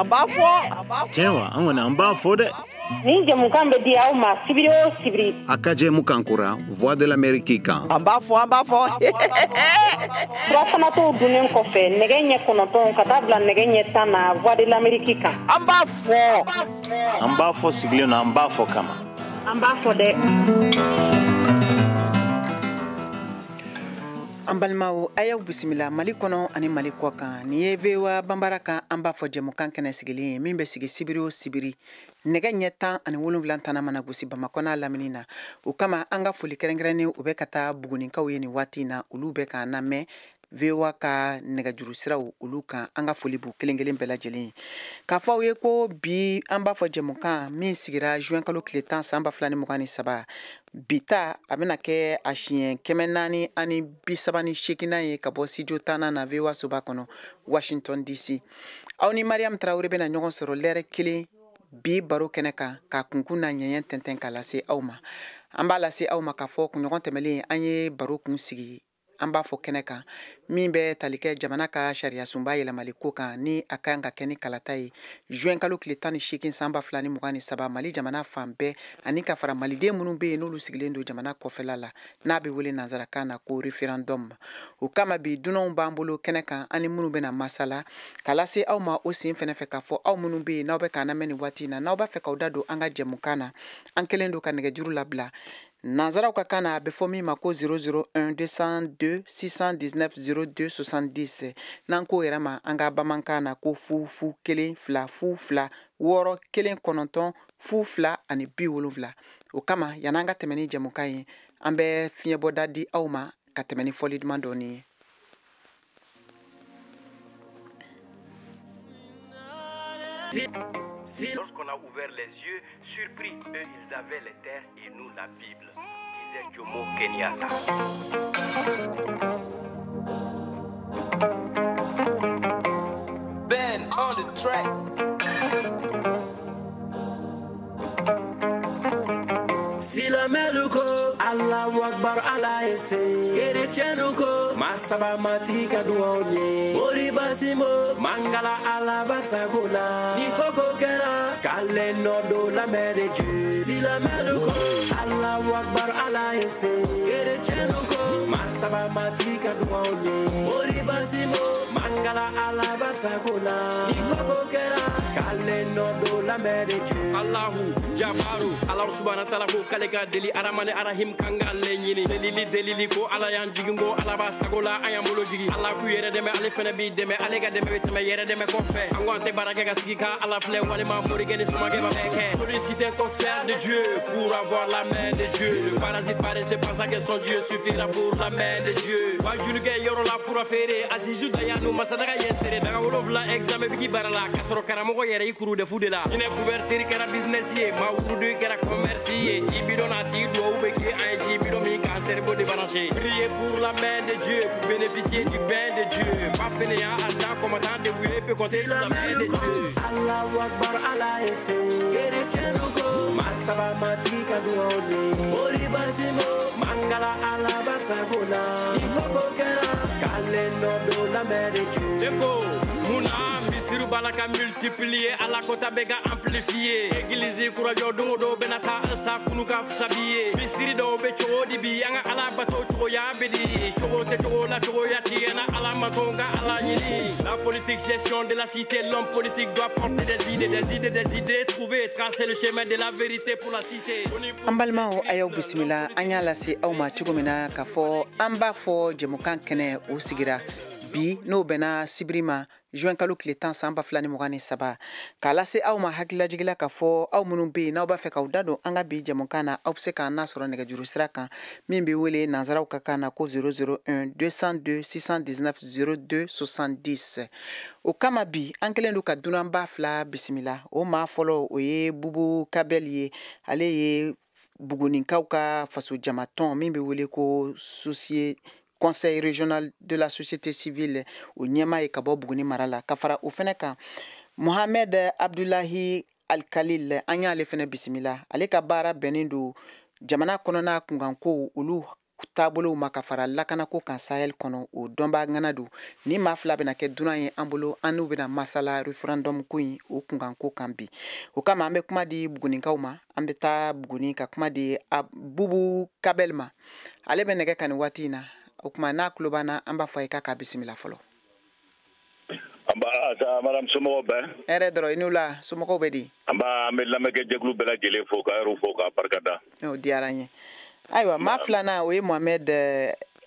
An b'a fɔ. Tiɲɛ wa, an kɔni an b'a fɔ dɛ. Nin jɛmukan bɛ di aw ma sibiri o sibiri. A ka jɛmukan kura Voix de l'Amérique kan. An b'a fɔ, an b'a fɔ. Furafanatɔw dunnen kɔfɛ nɛgɛ ɲɛ 9 ka taa bila nɛgɛ ɲɛ 10 na Voix de l'Amérique kan. An b'a fɔ. An b'a fɔ sigilen don, an b'a fɔ kama. An b'a fɔ dɛ. An balimaw, a y'aw bisimila Mali kɔnɔ ani Mali kɔ kan. Nin ye VOA Banbara kan an b'a fɔ jɛmukan kɛnɛ sigilen ye min bɛ sigi sibiri o sibiri nɛgɛ ɲɛ 17 tana mana gosi Bamakɔ n'a lamini na. O kama an ka foli kɛrɛnkɛrɛnnen o bɛ ka taa Buguninkaw ye nin waati in na, olu bɛ k'an lamɛn VOA ka nɛgɛjuru siraw olu kan. An ka foli b'u kelen kelen bɛɛ lajɛlen ye. K'a fɔ aw ye ko bi an b'a fɔ jɛmukan min sigira juin kalo tile 10 san 2023, bi ta a bɛna kɛ a siɲɛ 438nan ye ka bɔ studio 10nan na VOA soba kɔnɔ Washington DC. Aw ni Mariam Traoré bɛna ɲɔgɔn sɔrɔ lɛrɛ kelen bi baro kɛnɛ kan ka kunkun n'a ɲɛɲɛ tɛntɛn k'a lase aw ma. An b'a lase aw ma k'a fɔ kunɲɔgɔn tɛmɛlen an ye baro kun sigi an b'a fɔ kɛnɛ kan min bɛ tali kɛ jamana ka sariyasunba yɛlɛmali ko kan ni a kan ka kɛ ni kalata ye juin kalo tile 18 san 2023 Mali jamana fan bɛɛ ani ka fara maliden minnu bɛ yen n'olu sigilen don jamana kɔfɛla la n'a bɛ wele nanzarakan na ko référendum. O kama bi dunanw b'an bolo kɛnɛ kan ani minnu bɛna masala k'a lase aw ma o sen fɛnɛ fɛ k'a fɔ aw minnu bɛ yen n'aw bɛ k'an lamɛn nin waati in na, n'aw b'a fɛ k'aw da don an ka jɛmukan na, an kɛlen don ka nɛgɛjuru labila nanzaraw ka kan na, a bɛ fɔ min ma ko 001 202 619 02 70. N'an k'o yɛrɛ ma an ka bamanankan na ko fu fu 1 2 fu 2 6 1 9 fu 2 ani 70. O kama yan'an ka tɛmɛ ni jɛmukan ye, an bɛ fiɲɛbɔda di aw ma ka tɛmɛ ni fɔli duman dɔɔni ye. Lorsqu'on a ouvert les yeux, surpris, eux, ils avaient les terres et nous la Bible, disait Jomo Kenyatta. Ben on the track. Silamɛlu ko Allahu Akbar Ala ye se, kerecɛnnu ko masaba matigi ka duwaw ye, Moriba Simo mangala Ala basago la, ni koko kɛra k'ale nɔ don la main de Dieu. Silamɛlu ko Allahu Akbar Ala ye se, kerecɛnnu ko masaba matigi ka duwaw ye, Moriba Simo mangala Ala basago la, ni koko kɛra k'ale nɔ don la main de Dieu. Allahu Jabaru Ala subahana taala ko k'ale ka deli Aramani Arahim kan k'ale ɲini, delili delili ko Ala y'an jigin ko Ala b'a sago la an y'an bolo jigin, Ala k'u yɛrɛ dɛmɛ ale fɛnɛ b'i dɛmɛ, ale ka dɛmɛ bɛ tɛmɛ yɛrɛ dɛmɛ kɔfɛ, an ko an tɛ baara kɛ ka sigi ka Ala filɛ walima morikɛ ni somakɛ b'a bɛɛ kɛ. Solliciter un concert de Dieu pour avoir la main de Dieu. Le parasite paresseux pense que son Dieu suffira pour la main de Dieu. Wajulikɛ yɔrɔ la fura feere Azizu Dayanu masadaga ye seere daga 7 examen bɛ k'i baara la k'a sɔrɔ karamɔgɔ yɛrɛ i kuru de fu de la. Hinɛ couverture kɛra business ye, maa wurudu kɛra commerce ye, ji bidon n'a tigi duwawu bɛ k'i an ye ji bidon min k'an cerveau débranché. Prier pour la main de Dieu pour bénéficier du bain de Dieu. Pas fainéant, ardent, combattant, dévoué, peut compter sur la main de Dieu. Allahu Akbar Ala ye se, kerecɛnnu ko masaba matigi ka duwaw ye, Moriba Simo mangala Ala basago la, ni koko kɛra k'ale nɔ don la main de Dieu. Deko munna misiriw b'a la ka multiplier, Ala kota bɛ ka amplifier, église kurajɔ don o don bɛna taa halisa kunu ka fisa bi ye, misiri dɔw bɛ cogo di bi an ka Ala bato cogoya bɛ di, cogo tɛ cogo la cogoya tigɛ na Ala mato ka Ala ɲini. La politique gestion de la cité, l'homme politique doit porter des idées, des idées, des idées, trouver, tracer le chemin de la vérité pour la cité. An balimaw, a y'aw bisimila. An y'a lase aw ma cogo min na k'a fɔ an b'a fɔ jɛmukan kɛnɛ o sigira bi n'o bɛnna sibiri ma juin kalo tile 10 san 2023, k'a lase aw ma hakililajigila k'a fɔ aw minnu bɛ yen n'aw b'a fɛ k'aw da don an ka bi jɛmukan na, aw bɛ se k'an nasɔrɔ nɛgɛjuru sira kan min bɛ wele nanzaraw ka kan na ko 001 202 619 02 70. O kama bi an kɛlen don ka dunanba fila bisimila. O maa fɔlɔ o ye Bubu Kabɛli ye, ale ye Buguninkaw ka faso jamatɔn min bɛ wele ko Conseil régional de la société civile o ɲɛmaa ye ka bɔ Buguni mara la. Ka fara o fɛnɛ kan Mohamed Abdulahi Alkalil, an y'ale fɛnɛ bisimila. Ale ka baara bɛnnen don jamana kɔnɔna kunkankow olu taabolow ma ka fara lakanako kan Sahel kɔnɔ, o dɔnbaa ŋana don. Ni maa fila bɛna kɛ dunan ye an bolo, an n'u bɛna masala référendum ko in o kunkanko kan bi. O kama an bɛ kuma di Bugunikaw ma. An bɛ taa Buguni ka kuma di Bubu Kabel ma. Ale bɛ nɛgɛ kan nin waati in na. O tuma n'a tulo b'an na, an b'a fɔ a ye k'a k'a bisimila fɔlɔ. Nba madame, somɔgɔw bɛɛ? Hɛrɛ dɔrɔn, i n'u la, somɔgɔw bɛ di? An b'a an bɛ lamɛnkɛjɛkulu bɛɛ lajɛlen fo, ka yɛrɛw fo k'a barika da. O diyara n ye. Ayiwa, maa filanan, o ye Mohamed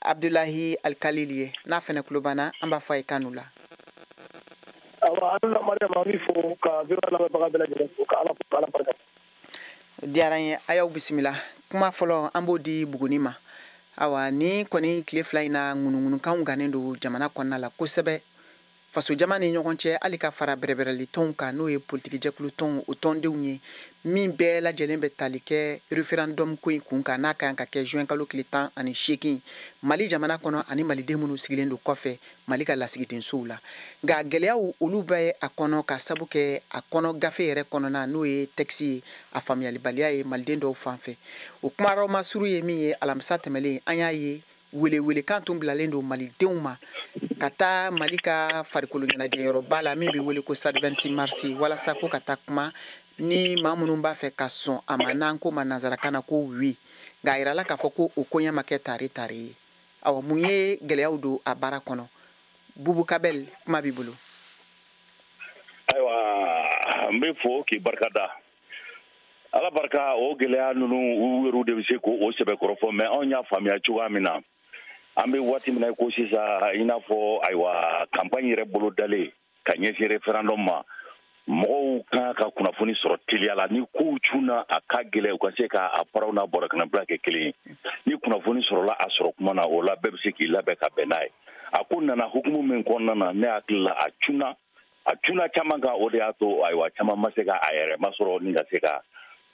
Abdulahi Alkalil ye. N'a fɛnɛ tulo b'an na, an b'a fɔ a ye k'a n'u la. Awa, an la Mariam, an b'i fo ka VOA lamɛnbaga bɛɛ lajɛlen fo, ka Ala fo, ka Ala barika. O diyara n ye. A y'aw bisimila. Kuma fɔlɔ, an b'o di Buguni ma. Awa, ni kɔni tile 2 in na, ŋunuŋunukanw gannen don jamana kɔnɔna la kosɛbɛ, fasojama ni ɲɔgɔn cɛ, hali ka fara bɛrɛbɛrɛli tɔnw kan, n'o ye politikijɛkulu tɔnw, o tɔndenw ye, min bɛɛ lajɛlen bɛ tali kɛ référendum ko in kun kan, n'a ka kan ka kɛ juin kalo tile 18 Mali jamana kɔnɔ, ani maliden minnu sigilen don kɔfɛ Mali ka lasigidensow la. Nka gɛlɛyaw olu bɛ a kɔnɔ, ka sabu kɛ a kɔnɔ gafe yɛrɛ kɔnɔna, n'o ye texte ye, a faamuyalibaliya ye maliden dɔw fan fɛ. O kuma masuru ye min ye, alamisa tɛmɛlen, an y'a ye welewelekan tun bilalen don malidenw ma ka taa Mali ka farikolo ɲɛnajɛyɔrɔba la, min bɛ wele ko stade 26 mars, walasa ko ka taa kuma ni maa minnu b'a fɛ ka sɔn a ma, n'an ko ma nanzarakan na ko oui. Nka a yirala k'a fɔ ko o koɲɛ ma kɛ tare tare ye. Awa, mun ye gɛlɛyaw don a baara kɔnɔ? Bubu Kabel, kuma b'i bolo. Ayiwa, n bɛ fo k'i barika da. Ala barika, o gɛlɛya ninnu, u yɛrɛw de bɛ se k'o sɛbɛkɔrɔ fɔ, mais anw y'a faamuya cogoya min na, an bɛ waati min na i ko sisan, i n'a fɔ ayiwa, campagne yɛrɛ bolo dalen ka ɲɛsin référendum ma, mɔgɔw kan ka kunnafoni sɔrɔ teliya la. Ni kow cunna, a ka gɛlɛ u ka se k'a paraw n'a bɔra kana bila kɛ kelen ye. Ni kunnafoni sɔrɔla a sɔrɔ kuma na, o la bɛɛ bɛ se k'i labɛn ka bɛn n'a ye. A ko nana hukumu min kɔnɔna na, ne hakili la, a cunna caman kan. O de y'a to ayiwa, caman ma se ka a yɛrɛ masɔrɔ ni ka se ka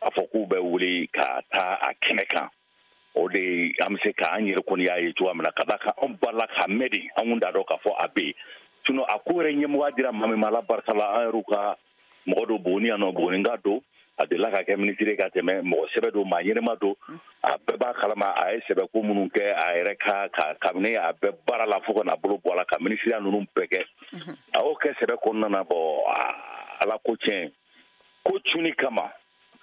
a fɔ k'u bɛ wuli ka taa a kɛnɛ kan. O de an bɛ se k'an yɛrɛ kɔni y'a ye cogoya min na, ka d'a kan anw bala ka mɛn de, an kun t'a dɔn k'a fɔ a bɛ yen. Sinon a ko yɛrɛ ɲɛmɔgɔya dira maa min ma, Ala barika la, an yɛrɛw ka mɔgɔ don Buguni yan nɔ, Bugunika don. A delila ka kɛ minisiri ka tɛmɛ, mɔgɔ sɛbɛ don, maa ɲɛnɛma don, a bɛɛ b'a kalama. A ye sɛbɛ ko minnu kɛ a yɛrɛ ka kabini a bɛ baara la fo ka na bolo bɔ a la ka minisiriya ninnu bɛɛ kɛ, a y'o kɛ sɛbɛ kɔnɔna na. Bɔn, Ala ko tiɲɛ, ko cunni kama,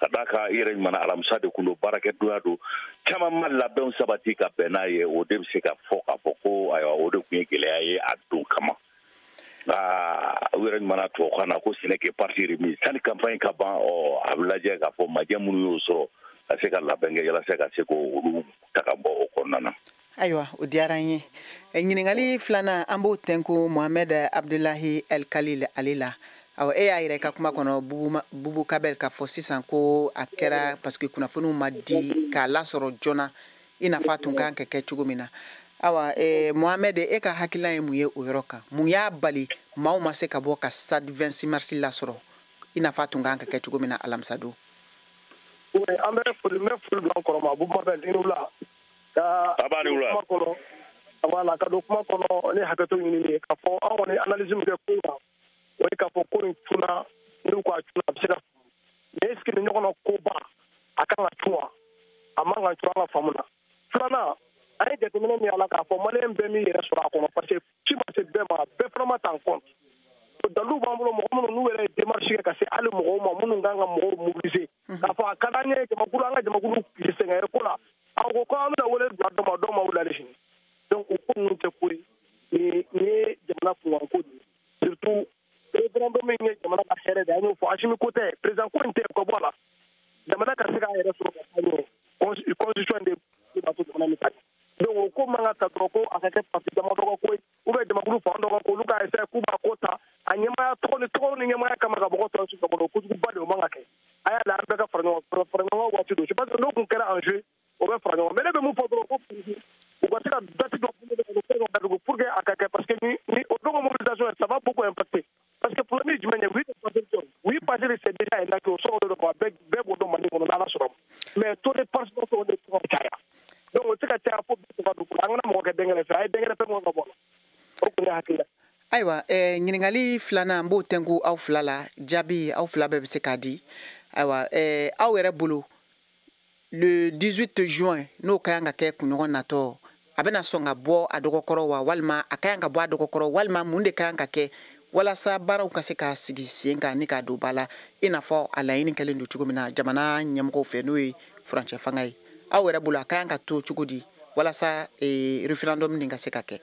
ka d'a kan i yɛrɛ ɲuman, alamisa de kun don, baarakɛdonya don, caman ma labɛnw sabati ka bɛn n'a ye. O de bɛ se ka fɔ k'a fɔ ko ayiwa, o de tun ye gɛlɛya ye a don kama. Nka u yɛrɛ ɲuman, tubabukan na ko ce n'est que partie remise. Sani campagne ka ban, ɔ a bɛ lajɛ k'a fɔ majɛ minnu y'o sɔrɔ ka se ka labɛn kɛ yalasa ka se k'olu ta ka bɔ o kɔnɔna na. Ayiwa, o diyara n ye. Ɲininkali filanan, an b'o tɛnko Mohamed Abdulahi El Khalil ale la. Awɔ, e y'a yɛrɛ ka kuma kɔnɔ, Bubu Kabel, k'a fɔ sisan ko a kɛra parce que kunnafoniw ma di k'a lasɔrɔ joona i n'a fɔ a tun kan ka kɛ cogo min na. Awa, Mohamed, e ka hakilina ye mun ye o yɔrɔ kan? Mun y'a bali maaw ma se ka bɔ ka stade 26 mars lasɔrɔ i n'a fɔ a tun kan ka kɛ cogo min na alamisa don? Oui, an bɛ foli, n bɛ foli bila an kɔrɔ ma, Bubu Mabel, i ni wula. Ka A b'a ni wula. kuma kɔnɔ, voilà, ka don kuma kɔnɔ ni hakɛto ɲinini ye, k'a fɔ an kɔni analyse min kɛ ko in kan, o ye k'a fɔ ko in cunna. N'u ko a cunna, a bɛ se ka faamu, mais est ce que nin ɲɔgɔnna koba a kan ka cun wa? A man ka cun an ka faamu na. Filanan, an ye jateminɛ min y'a la k'a fɔ maliyɛn bɛɛ m'i yɛrɛ sɔrɔ a kɔnɔ, parce que ci ma se bɛɛ ma, bɛɛ fana ma ta en compte. Dalilu b'an bolo, mɔgɔ minnu n'u yɛrɛ ye démarche kɛ ka se hali mɔgɔw ma minnu kan ka mɔgɔw mobiliser, k'a fɔ a ka d'an ye jamakulu, an ka jamakulu sɛgɛn ko la, a ko ko an bɛna wele bila dɔ ma, dɔw ma wuli hali sini. Donc o ko ninnu tɛ ko ye, nin ye jamana kunkanko de ye. Surtout référendum min ye jamana ka hɛrɛ de ye, an y'o fɔ, Asimi ko tɛ, président ko in tɛ, o ka bɔ a la. Jamana ka se k'a yɛrɛ sɔrɔ ka taa ɲɛ, constitution de b'a to jamana min ta ɲɛ. Donc o ko man ka ta dɔrɔn ko a ka kɛ parti damadɔ ka ko ye ou bien jamakulu fan dɔ ka ko, olu ka essayer k'u b'a ko ta a ɲɛmaaya tɔgɔ ni tɔgɔ ni ɲɛmaaya kama ka mɔgɔ tɔ su ka bɔ. Kojuguba de, o man ka kɛ. A y'a la, an bɛɛ ka fara ɲɔgɔn, fara ɲɔgɔn waati don. Je pense que n'o tun kɛra en jeu, o bɛ fara ɲɔgɔn. Mais ne bɛ mun fɔ dɔrɔn, ko u ka se ka date dɔ datugu pour que a ka kɛ, parce que ni o don mobilisation, ça va beaucoup impacter. Parce que problème ye jumɛn ye? Oui, oui, parce que c'est déjà un acquis, o sɔrɔ de don, bɛɛ b'o dɔn Mali kɔnɔ n'Ala sɔrɔ, mais taux de participation de tɛ ka caya. Donc o tɛ ka caya fo bi ka don, an kana mɔgɔ kɛ dɛnkɛrɛfɛ, a ye dɛnkɛrɛfɛ mun ka bɔ a la, o kun ye hakili la. Ayiwa, ɲininkali filanan, n b'o tɛnku aw fila la. Jaabi, aw fila bɛɛ bɛ se k'a di. Ayiwa, aw yɛrɛ bolo. Le 18 juin n'o ka kan ka kɛ kunɲɔgɔn natɔ, a bɛna sɔn ka bɔ a dɔgɔkɔrɔ wa, walima a ka kan ka bɔ a dɔgɔkɔrɔ, walima mun de ka kan ka kɛ walasa baaraw ka se ka sigi sen kan ni k'a don ba la, i n'a fɔ a laɲini kɛlen don cogo min na jamana ɲɛmɔgɔw fɛ, n'o ye furancɛ fanga ye? Aw yɛrɛ bolo, a ka kan ka to cogo di walasa référendum nin ka se ka kɛ?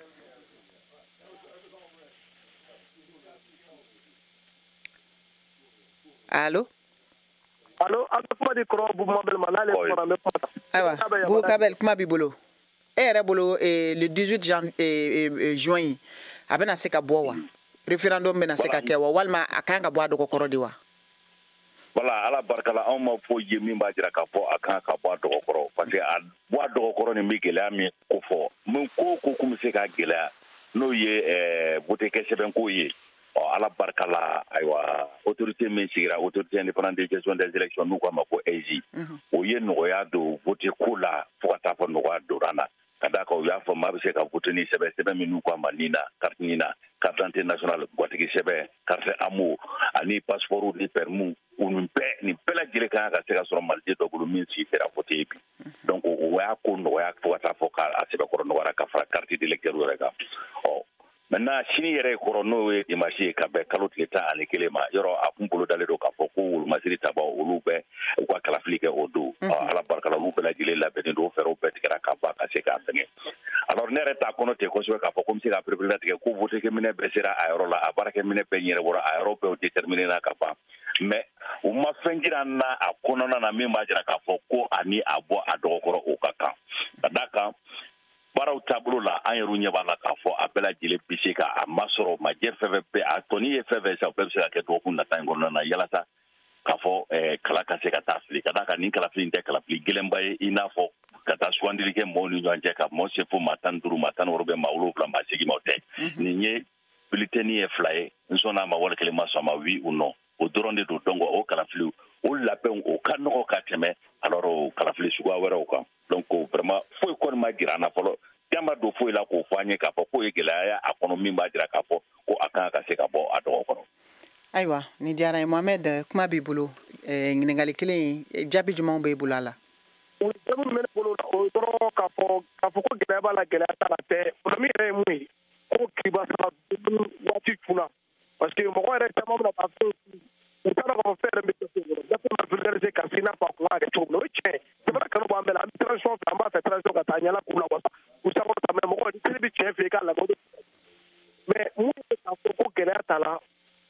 Allo? Allo, an bɛ kuma di kɔrɔ Bubu Mabel ma, n'ale kumana an bɛ kuma ta. Ayiwa, Bubu Kabel, kuma b'i bolo. E yɛrɛ bolo, le 18 juin, a bɛna se ka bɔ wa? Référendum bɛna se ka kɛ wa, walima a kan ka bɔ a dɔgɔkɔrɔ de wa? Voilà, Ala barika la, anw ma foyi ye min b'a jira k'a fɔ a kan ka bɔ a dɔgɔkɔrɔ, parce que a bɔ a dɔgɔkɔrɔ nin bɛ gɛlɛya min ko fɔ, min ko kun bɛ se ka gɛlɛya, n'o ye vote kɛ sɛbɛnko ye. Ala barika la, ayiwa, autorité min sigira, autorité indépendante de gestion des élections, n'u k'a ma ko AIGE, o ye nɔgɔya don vote ko la fo ka taa fɔ nɔgɔya donna na. Ka d'a kan, u y'a fɔ maa bɛ se ka vote ni sɛbɛn min n'u k'a ma NINA, carte NINA, carte d'identité nationale, gatigi sɛbɛn, carte AMO, ani passeport ni permis, u nin bɛɛ lajɛlen kan ka se ka sɔrɔ maliden dɔ bolo min si sera vote ye bi. Donc o y'a ko nɔgɔya fo ka taa fɔ k'a sɛbɛnkɔrɔ nɔgɔyara ka fara carte d'électeur yɛrɛ kan. Ɔ maintenant, sini yɛrɛ kɔrɔ, n'o ye dimanche ye, ka bɛn kalo tile 11 ma, yɔrɔ a kun bolo dalen don k'a fɔ ko wolomasiri tabaw, olu bɛ u ka kalafili kɛ o don. Ala barika la, olu bɛɛ lajɛlen labɛnnen don, fɛɛrɛw bɛɛ tigɛra ka ban ka se k'a fɛngɛ. Alors ne yɛrɛ t'a kɔnɔ ten kosɛbɛ k'a fɔ ko n bɛ se ka pereperelatigɛ ko vote kɛ minɛ bɛɛ sera a yɔrɔ la, a baarakɛ minɛ bɛɛ ɲɛnabɔra, a yɔrɔ bɛɛ déterminé na ka ban. Mais u ma fɛn jira n na a kɔnɔna na min b'a jira k'a fɔ ko ani a bɔ a dɔgɔkɔrɔ o ka kan. Ka d'a kan, baaraw taabolo la, an yɛrɛ ɲɛ b'a la k'a fɔ a bɛɛ lajɛlen bɛ se ka a masɔrɔ majɛ fɛn fɛn bɛ a tɔni ye fɛn fɛn sa, o bɛɛ bɛ se ka kɛ dɔgɔkun nata in kɔnɔna na, yalasa k'a fɔ kala ka se ka taa fili. Ka d'a kan, nin kalafili in tɛ kalafili gɛlɛnba ye, i n'a fɔ ka taa sugandili kɛ mɔɔw ni ɲɔgɔn cɛ, ka mɔɔ se fo maa 15, maa 16 bɛ maa 7, maa 8 ma, o tɛ. Nin ye bulletin ye fila ye, n sɔnna a ma wali kelen ma sɔn a ma, oui ou non, o dɔrɔn de don. Donc o kalafiliw, o labɛnw, o ka nɔgɔ ka tɛmɛ alors kalafili suguya wɛrɛw kan. Donc vraiment, foyi kɔni ma jira an na fɔlɔ, jan ma don foyi la k'o fɔ an ye k'a fɔ k'o ye gɛlɛya a kɔnɔ min b'a jira k'a fɔ ko a kan ka se ka bɔ a dɔgɔ kɔrɔ. Ayiwa, nin diyara n ye. Mohamed, kuma b'i bolo. Ɲininkali kelen, jaabi jumɛnw b'e bolo a la? O jaabi min bɛ ne bolo, o ye dɔrɔn k'a fɔ ko gɛlɛya b'a la, gɛlɛya t'a la tɛ. Problème yɛrɛ ye mun ye? Ko kiriba saba waati kunna, parce que mɔgɔ yɛrɛ caman bɛna taa fɛn, u t'a dɔn k'a fɔ fɛn yɛrɛ bɛ kɛ cogo min na, gafe ma vulgariser ka se i n'a fɔ a kun kan ka kɛ cogo min na. O ye tiɲɛ ye. Jamana kanu b'an bɛɛ la, an bɛ transition fɛ, an b'a fɛ transition ka taa ɲɛ, k'u lawasa, k'u sankɔrɔta. Mais mɔgɔ ni teri bɛ tiɲɛ fɛ, i k'a lamɛn. Mais mun ye k'a fɔ ko gɛlɛya t'a la,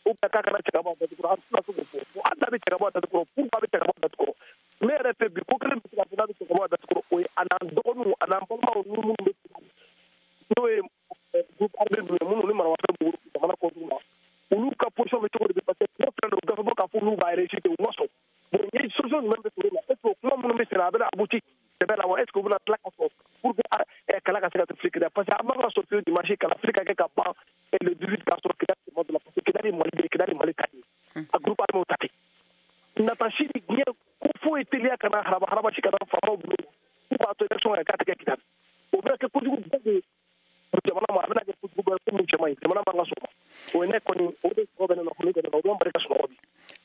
ou bien k'a kana cɛ ka bɔ a datukɔrɔ, an tɛna se k'o fɔ. Hali n'a bɛ cɛ ka bɔ a datukɔrɔ, pourquoi a bɛ cɛ ka bɔ a datukɔrɔ? Ne yɛrɛ fɛ bi, ko kelen bɛ se ka fɔ n'a bɛ cɛ ka bɔ a datukɔrɔ, o ye a n'an dɔgɔninw, a n'an balimaw, ni minnu bɛ, n'o ye groupe armé ninnu ye, minnu ni maramafɛn b'u bolo jamana kɔnɔna la, olu ka position bɛ cogo di? Parce que kuma filɛ nin ye, gafe bɔ k'a fɔ olu b'a rejeter, u ma sɔn. Bon, n ye solution jumɛn bɛ sɔrɔ o la? Est ce que o kuma minnu bɛ sen na, a bɛna abouti sɛbɛ la wa? Est ce que u bɛna tila ka sɔn pour que kala ka se ka fili Kidali? Parce que an b'a ka sɔrɔ fiyewu dimanche kalafili ka kɛ ka ban le 18, k'a sɔrɔ Kidali tɛ la, parce que Kidali Mali de ye, Kidali Mali ta ye, a groupe armé ta tɛ. Nata si ni diɲɛ ko foyi teliya ka na haraba haraba si ka na faamaw bolo k'u b'a to élection ka k'a tɛ kɛ Kidali, o bɛna kɛ kojugu ba de ye jamana ma, a bɛna kɛ kojugu ba ye, ko min cɛ man ɲi, jamana man ka sɔn o ye. Ne kɔni, o de sɔrɔ bɛ ne na, kɔni o bɛ n bari ka sunɔgɔ bi.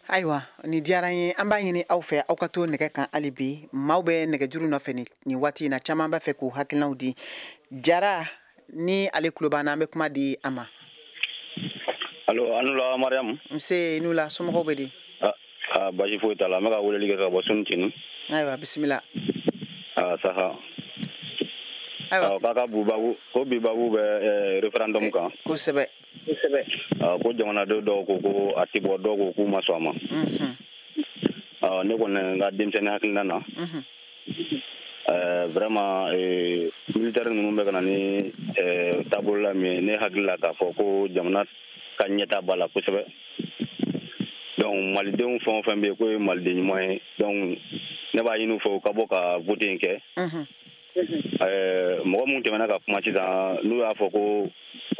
Ayiwa, nin diyara n ye. An b'a ɲini aw fɛ, aw ka to nɛgɛ kan hali bi. Maaw bɛ nɛgɛjuru nɔfɛ nin waati in na, caman b'a fɛ k'u hakilinaw di. Jara ni ale tulo b'an na, an bɛ kuma di a ma. Allo, a ni wula Mariam. Nse, i ni wula. Somɔgɔw bɛ di? Ah, basi foyi t'a la. N bɛ ka weleli kɛ ka bɔ Sunutini. Ayiwa, bisimila. Ah, saha. Ayiwa. K'a ka bubabu ko bi babu bɛ référendum kan. Kosɛbɛ. Ko jamanaden dɔw ko ko a tɛ bɔ, dɔw ko k'u ma sɔn a ma. Ne kɔni, n ka denmisɛnnin hakilina na, vraiment, militaire ninnu bɛ ka na ni taabolo la min ye, ne hakili la k'a fɔ ko jamana ka ɲɛta b'a la kosɛbɛ. Donc malidenw fɛn o fɛn bɛ yen k'o ye maliden ɲuman ye, donc ne b'a ɲini u fɛ u ka bɔ ka vote in kɛ. Mɔgɔ mun tɛmɛna ka kuma sisan, n'u y'a fɔ ko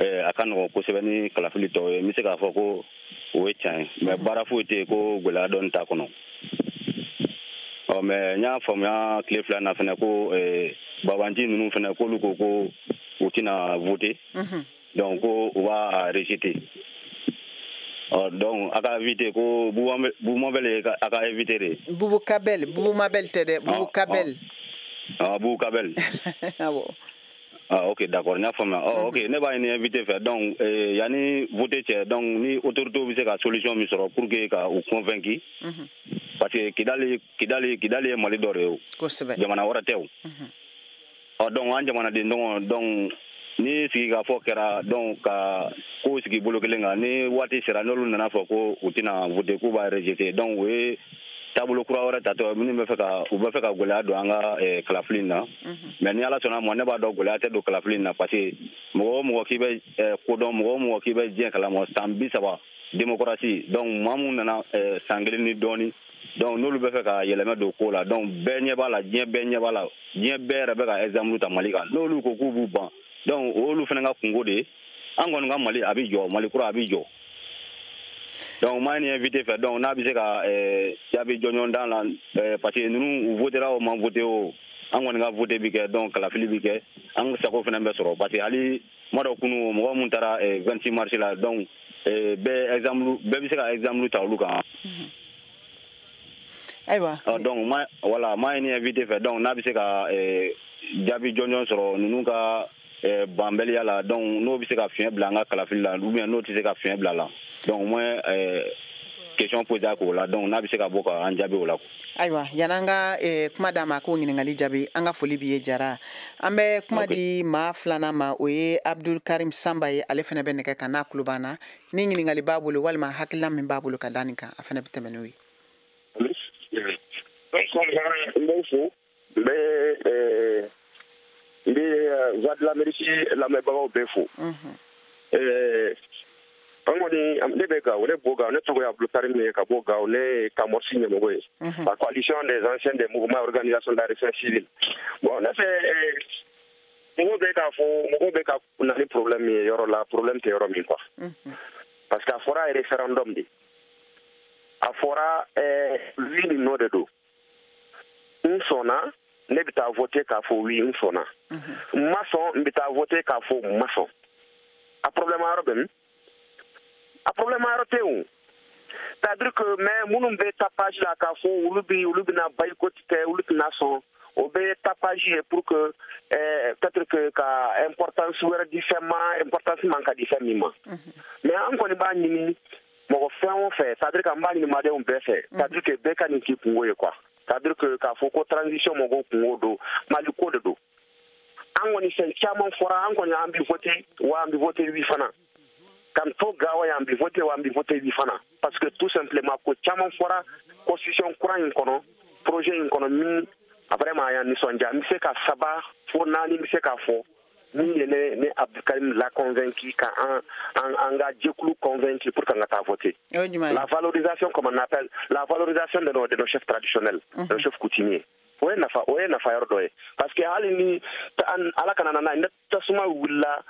a ka nɔgɔn kosɛbɛ ni kalafili tɔw ye, n bɛ se k'a fɔ ko o ye tiɲɛ ye, mais baara foyi tɛ yen ko gɛlɛya dɔɔni t'a kɔnɔ. Ɔ, mais n y'a faamuya tile 2 na fɛnɛ ko babanci ninnu fɛnɛ, k'olu ko ko u tɛna voter, donc ko u b'a rejeter. Donc a ka invité ko Bubu Mabel ye a ka invité de. Bubu Kabel, Bubu Mabel tɛ dɛ, Bubu Kabel. Ah, Bubu Kabel. Awɔ. Ah, ok, d'accord, n y'a faamuya. Oh, ok, ne b'a ɲini invité fɛ. Donc yanni vote cɛ, donc ni autorité bɛ se ka solution min sɔrɔ pour que ka u convaincu. Parce que Kidali Kidali Kidali ye Mali dɔ de ye o. Kosɛbɛ. Jamana wɛrɛ tɛ o. Ɔ donc an jamanaden dɔgɔ, donc ni sigikafɔ kɛra, donc ka kow sigi bolo kelen kan, ni waati sera n'olu nana fɔ ko u tɛna voter, k'u b'a rejeter, donc o ye taabolo kura wɛrɛ tatɔ minnu bɛ fɛ ka u bɛ fɛ ka gɛlɛya don an ka kalafili in na. Mais ni Ala sɔnna ma, ne b'a dɔn gɛlɛya tɛ don kalafili in na, parce que mɔgɔ o mɔgɔ k'i bɛ kodɔn, mɔgɔ o mɔgɔ k'i bɛ diɲɛ kalama, san 30 démocratie, donc maa mun nana san kelen ni dɔɔni, donc n'olu bɛ fɛ ka yɛlɛmɛ don ko la, donc bɛɛ ɲɛ b'a la, diɲɛ bɛɛ ɲɛ b'a la, diɲɛ bɛɛ yɛrɛ bɛ ka exemple ta Mali kan. N'olu ko k'u b'u ban, donc o y'olu fana ka kungo de ye. An kɔni ka Mali a bɛ jɔ, Mali kura a bɛ jɔ. Donc maa ni invité fɛ, donc n'a bɛ se ka jaabi jɔnjɔn d'an la, parce que ninnu u votera o ma voté o, an kɔni ka vote bi kɛ, donc kalafili bi kɛ, an sago fana bɛ sɔrɔ, parce que hali ma dɔ kunu mɔgɔ mun taara 26 mars la, donc bɛɛ exemple, bɛɛ bɛ se ka exemple ta olu kan. Ayiwa. Donc ma voilà, maa ni invité fɛ, donc n'a bɛ se ka jaabi jɔnjɔn sɔrɔ ninnu ka banbɛliya la, donc n'o bɛ se ka fiɲɛ bila an ka kalafili la ou bien n'o tɛ se ka fiɲɛ bila la, donc au moins question posée a k'o la, donc n'a bɛ se ka bɔ ka an jaabi o la. Ayiwa, yan'an ka kuma d'a ma k'o ɲininkali jaabi, an ka foli b'i ye Jara. An bɛ kuma di maa filanan ma, o ye Abdul Karim Samba ye, ale fana bɛ nɛgɛ kan n'a tulo b'an na. Ni ɲininkali b'a bolo walima hakilina min b'a bolo ka da nin kan, a fana bɛ tɛmɛ n'o ye. N b'aw fo, n bɛ n bɛ Voix de l'Amérique lamɛnbagaw bɛɛ fo. An kɔni ne bɛ Gawo, ne bɔ Gawo, ne tɔgɔ ye Abdul Karim ye ka bɔ Gawo, ne ye Kamɔsi ɲɛmɔgɔ ye. La coalition des anciens des mouvements organisation de la recherche civile. Bon, ne fɛ mɔgɔw bɛ k'a fɔ, mɔgɔw bɛ ka na ni problème ye yɔrɔ la, problème tɛ yɔrɔ min quoi. Parce que a fɔra référendum de. A fɔra oui ni non de don. N sɔnna, ne bɛ taa voter k'a fɔ oui, n sɔnna. N ma sɔn, n bɛ taa voter k'a fɔ n ma sɔn. A problème yɔrɔ bɛ min? A problème yɔrɔ tɛ o. C'est-à-dire que mais minnu bɛ tapage la k'a fɔ olu bɛ olu bɛna boycott kɛ, olu tɛna sɔn, o bɛ tapage ye pour que peut-être que ka importance wɛrɛ di fɛn ma, importance man ka di fɛn min ma. Mais an kɔni b'a ɲini mɔgɔ fɛn o fɛn, c'est-à-dire que an b'a ɲini maliyɛnw bɛɛ fɛ, c'est-à-dire que bɛɛ ka nin k'i kungo ye quoi. C'est-à-dire que k'a fɔ ko transition mɔgɔw kungo don, Mali ko de don. An kɔni fɛn caman fɔra, an kɔni an bɛ voter wa an bɛ voter oui fana. K'an to Gawo yan, an bɛ voter wa an bɛ voter oui fana. Parce que tout simplement ko caman fɔra constitution kura in kɔnɔ, projet in kɔnɔ min vraiment a y'an nisɔndiya. N bɛ se ka 3 fo 4 n bɛ se k'a fɔ min ye ne Abdul Karim la convaincu, ka an ka jɛkulu convaincu pour qu'an ka taa voter. La valorisation, comme on appelle, la valorisation de nos chefs traditionnels, de nos chefs coutumiers. O ye nafa, o ye nafa yɔrɔ dɔ ye. Parce que hali ni Ala kana na n'a ye, ni tasuma wulila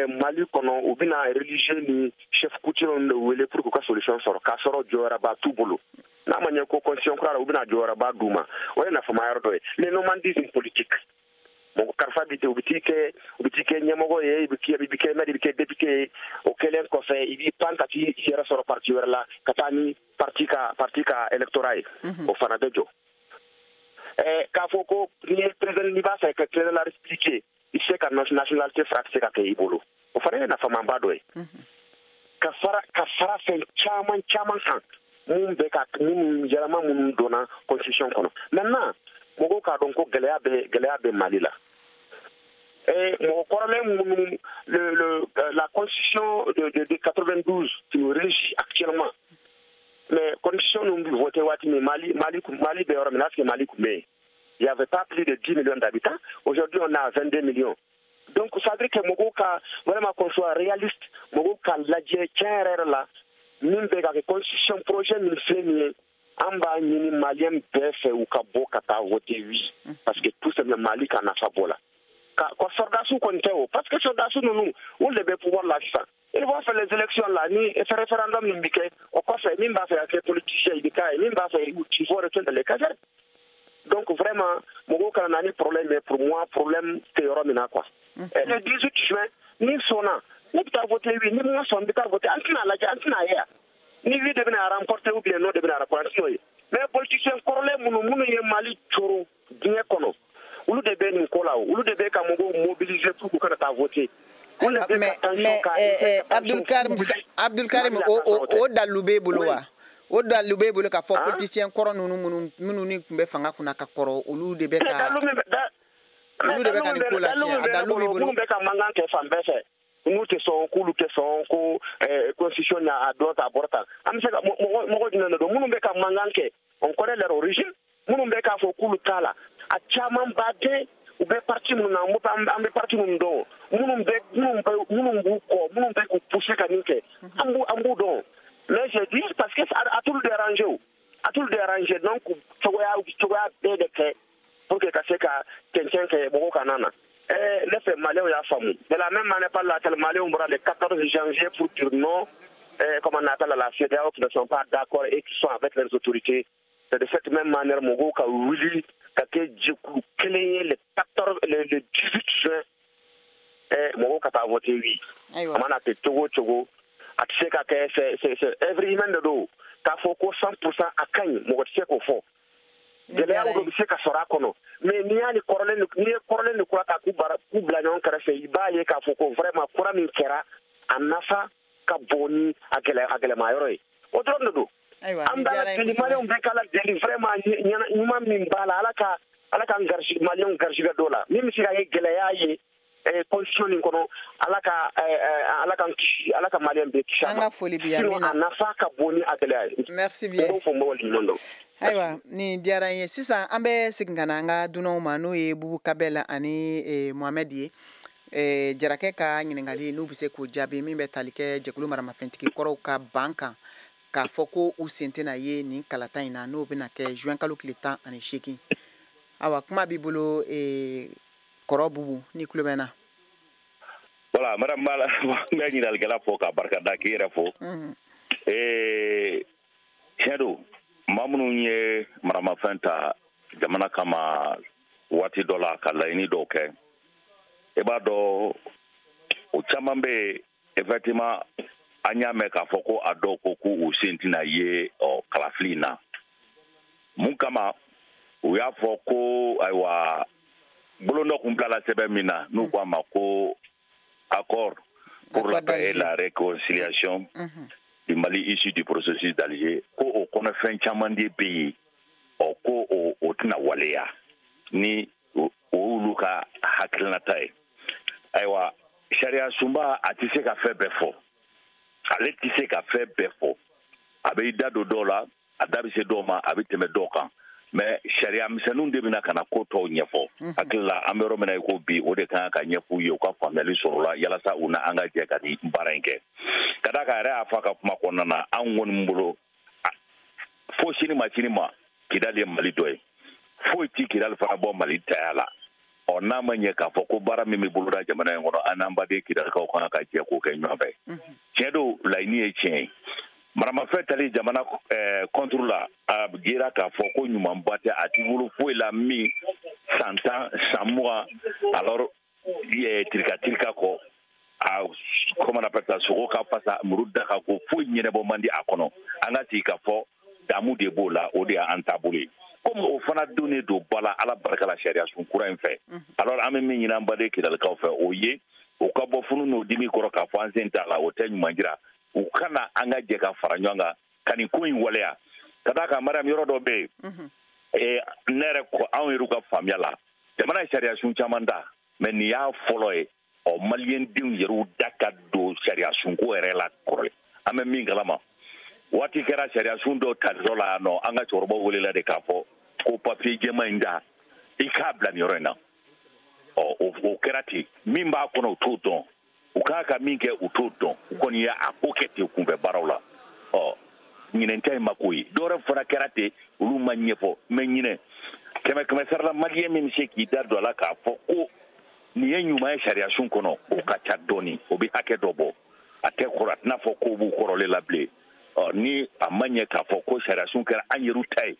Mali kɔnɔ, u bɛna religieux ni chef coutumier de wele pour k'u ka solution sɔrɔ, k'a sɔrɔ jɔyɔrɔba t'u bolo. N'a ma ɲɛ ko constitution kura la, u bɛna jɔyɔrɔba d'u ma. O ye nafama yɔrɔ dɔ ye. Le nomadisme politique. Mɔgɔ karisa bi ten, u bɛ t'i kɛ, u bɛ t'i kɛ ɲɛmɔgɔ ye, i bɛ kɛ maire, i bɛ kɛ député ye. O kɛlen kɔfɛ, i b'i pan ka t'i yɛrɛ sɔrɔ parti wɛrɛ la, ka taa ni parti ka électorat ye. O fana bɛ jɔ. K'a fɔ ko n'i ye président, n'i b'a fɛ ka président de la République ye, i tɛ se ka nationalité fila tɛ se ka kɛ i bolo. O fana ye nafamaba dɔ ye. Ka fara fɛn caman caman kan mun bɛ ka minnu yɛlɛma minnu donna constitution kɔnɔ. Maintenant mɔgɔw k'a dɔn ko gɛlɛya bɛ Mali la. Mɔgɔ kɔrɔlen minnu la constitution de 92 qui nous régit actuellement, mais constitution ninnu bɛ voté waati min, Mali bɛ yɔrɔ min na, est-ce que Mali tun bɛ yen? Il n'y avait pas plus de 10 millions d'habitants. Aujourd'hui, on a 22 millions. Donc, ça veut dire que mɔgɔw ka vraiment qu'on soit réaliste, mɔgɔw ka lajɛ tiɲɛ yɛrɛ yɛrɛ la min bɛ ka kɛ constitution projet min filɛ nin ye, an b'a ɲini maliyɛn bɛɛ fɛ u ka bɔ ka taa voter oui, parce que tout simplement Mali ka nafa b'o la. Ka sɔrɔdasiw kɔni tɛ o, parce que sɔrɔdasiw ninnu olu de bɛ pouvoir la sisan. Ils vont faire les élections là, ni référendum min bɛ kɛ o kɔfɛ, min b'a fɛ ka kɛ politicien i bɛ k'a ye, min b'a fɛ il faut retourner dans les casernes. Donc vraiment mɔgɔw kana na ni problème ye, pour moi problème tɛ yɔrɔ min na quoi. Et le 18 juin, ni sɔnna Ne bɛ taa voter oui, ni ma sɔn n bɛ taa voter, an tɛna lajɛ, an tɛna ye yan. Ni oui de bɛna remporter ou bien non de bɛna remporter, an tɛn'o ye. Mais politicien kɔrɔlen minnu ye Mali coro diɲɛ kɔnɔ, olu de bɛ nin ko la, olu de bɛ ka mɔgɔw mobiliser pour k'u kana taa voter. Mais Abdulkarim, o dalu b'e bolo wa? O dalu b'e bolo k'a fɔ politicien kɔrɔ ninnu minnu ni tun bɛ fanga kunna ka kɔrɔ, olu de bɛ ka nin ko latiɲɛ. A dalu b'i bolo. Minnu bɛ ka mankan kɛ fan bɛɛ fɛ, n'u tɛ sɔn, k'olu tɛ sɔn ko constitution na a dɔ ta a bɔra tan. An bɛ se ka mɔgɔ jumɛn de don minnu bɛ ka mankan kɛ? On connaît leur origine. Minnu bɛ k'a fɔ k'olu t'a la, a caman ba den u bɛ parti minnu na, an bɛ parti minnu dɔn, minnu b'u kɔ, minnu bɛ k'u pousser ka nin kɛ, an b'u dɔn. Mais je dis parce que a t'olu déranger o, a t'olu déranger, donc cogoya bɛɛ de kɛ pour que ka se ka cɛncɛn kɛ mɔgɔw kana na. Ne fɛ Maliens y'a faamu. De la même manière par laquelle Maliens bɔra le 14 janvier pour dire non, comme on appelle à la CEDEAO, qui ne sont pas d'accord et qui sont avec les autorités. C'est de cette même manière mɔgɔw ka wuli ka kɛ jɛkulu kelen ye le 14, le 18 juin, mɔgɔw ka taa voter oui. A mana kɛ cogo o cogo, a tɛ se ka kɛ, c'est œuvre humaine de don. K'a fɔ ko 100% a ka ɲi, mɔgɔ tɛ se k'o fɔ. Gɛlɛyaw dɔ bɛ se ka sɔrɔ a kɔnɔ, mais n'i y'a ni kɔrɔlen, n'i ye kɔrɔlen ni kura ta k'u bila ɲɔgɔn kɛrɛfɛ, i b'a ye k'a fɔ ko vraiment kura min kɛra, a nafa ka bon ni a gɛlɛma yɔrɔ ye. O dɔrɔn de don. An b'a deli, Maliyɛnw bɛɛ k'Ala deli vraiment, ɲuman min b'a la, Ala k'an garisɛgɛ, Maliyɛnw garisɛgɛ dɔ la min bɛ se ka kɛ gɛlɛya ye constitution nin kɔnɔ. Ala k'an kisi, Ala ka Maliyɛn bɛɛ kisi a ma. An ka foli b'i ye, Amina. A nafa ka bon ni a gɛlɛya ye. Merci bien. N b'o fɔ, n b'o waleɲuman dɔn. Ayiwa, nin diyara n ye. Sisan an bɛ segin ka na an ka dunanw ma, n'o ye Bubu Kabɛl ani Mohamɛd ye. Jarakɛ ka ɲininkali, n'u bɛ se k'o jaabi, min bɛ tali kɛ jɛkulu maramafɛntigi kɔrɔw ka ban kan, k'a fɔ ko u sen tɛna ye nin kalata in na, n'o bɛna kɛ juin kalo tile 18. Awa, kuma b'i bolo, kɔrɔ Bubu, ni tulo bɛ n na. Voilà, madame Bala, n bɛ ɲininkalikɛla fo k'a barika da, k'i yɛrɛ fo. Tiɲɛ don, maa minnu ye maramafɛn ta jamana kama waati dɔ la ka laɲini dɔw kɛ, i b'a dɔn o caman bɛ yen, effectivement an y'a mɛn k'a fɔ ko a dɔw ko k'u sen tɛna ye kalafili in na. Mun kama? U y'a fɔ ko ayiwa, bolon dɔ kun bilala sɛbɛn min na, n'u ko a ma ko accord pour la paix et la réconciliation du Mali issu du processus d'Alger, ko o kɔnɔfɛn caman de bɛ yen, ɔ ko o tɛna waleya ni o y'olu ka hakilinata ye. Ayiwa, sariya sunba a tɛ se ka fɛn bɛɛ fɔ, ale tɛ se ka fɛn bɛɛ fɔ. A bɛ i da don dɔw la, a da bɛ se dɔw ma, a bɛ tɛmɛ dɔw kan, mais sariya misɛnninw de bɛna ka na ko tɔw ɲɛfɔ. Hakili la, an bɛ yɔrɔ min na i ko bi, o de kan ka ɲɛf'u ye, u ka faamuyali sɔrɔ la, yalasa u na an ka jɛ ka nin baara in kɛ. Ka d'a kan, a yɛrɛ y'a fɔ a ka kuma kɔnɔna na, an kɔni bolo fo sini ma Kidali ye Mali dɔ ye, foyi ti Kidali fana bɔ Mali taya la. Ɔ n'a ma ɲɛ k'a fɔ ko baara min bɛ boloda jamana in kɔnɔ, an n'an baden Kidalikaw kan ka jɛ k'o kɛ ɲɔgɔn fɛ. Tiɲɛ don, laɲini ye tiɲɛ ye. Maramafɛn tali jamana contre la, a jira k'a fɔ ko ɲumanba tɛ, a t'i bolo foyi la min san 10 san 20, alors tirika tirika kɔ, a comment on appelle ça, sogo ka fasa, muru da ka go, foyi ɲɛnabɔ man di a kɔnɔ. An ka sigi k'a fɔ damu de b'o la, o de y'an taabolo ye. Komi o fana donnen don ba la, Ala barika la, sariya sun kura in fɛ. Alors an bɛ min ɲini an baden Kidalikaw fɛ, o ye u ka bɔ funu n'o dimi kɔrɔ k'a fɔ an sen t'a la, o tɛ ɲuman jira. U kana an ka jɛ ka fara ɲɔgɔn kan ka nin ko in waleya. Ka d'a kan, Mariam, yɔrɔ dɔ bɛ yen, ne yɛrɛ ko anw yɛrɛ ka faamuya la, jamana ye sariya sun caman ta, mais nin y'a fɔlɔ ye ɔ maliyɛndenw yɛrɛw da ka don sariya sunko yɛrɛ la kɔrɔlen. An bɛ min kalama, waati kɛra sariya sun dɔw talitɔ la yan nɔ, an ka cɛkɔrɔbaw welela de k'a fɔ ko papiye jɛman in da, i k'a bila nin yɔrɔ in na. Ɔ o kɛra ten, min b'a kɔnɔ u t'o dɔn, u k'a ka min kɛ u t'o dɔn, u kɔni ye a ko kɛ ten kunfɛ baaraw la. Ɔ ɲinɛn ta in ma k'o ye, dɔwɛrɛ fana kɛra ten, olu ma ɲɛfɔ. Mais ɲinɛ 100 sarala maliyɛn min bɛ se k'i da don a la k'a fɔ ko nin ye ɲuman ye sariya sun kɔnɔ, o ka ca dɔɔni, o bɛ hakɛ dɔ bɔ, a tɛ kɔrɔ, a tɛna fɔ k'o b'u kɔrɔlen la bilen. Ɔ ni a ma ɲɛ k'a fɔ ko sariya sun kɛra an yɛrɛw ta ye,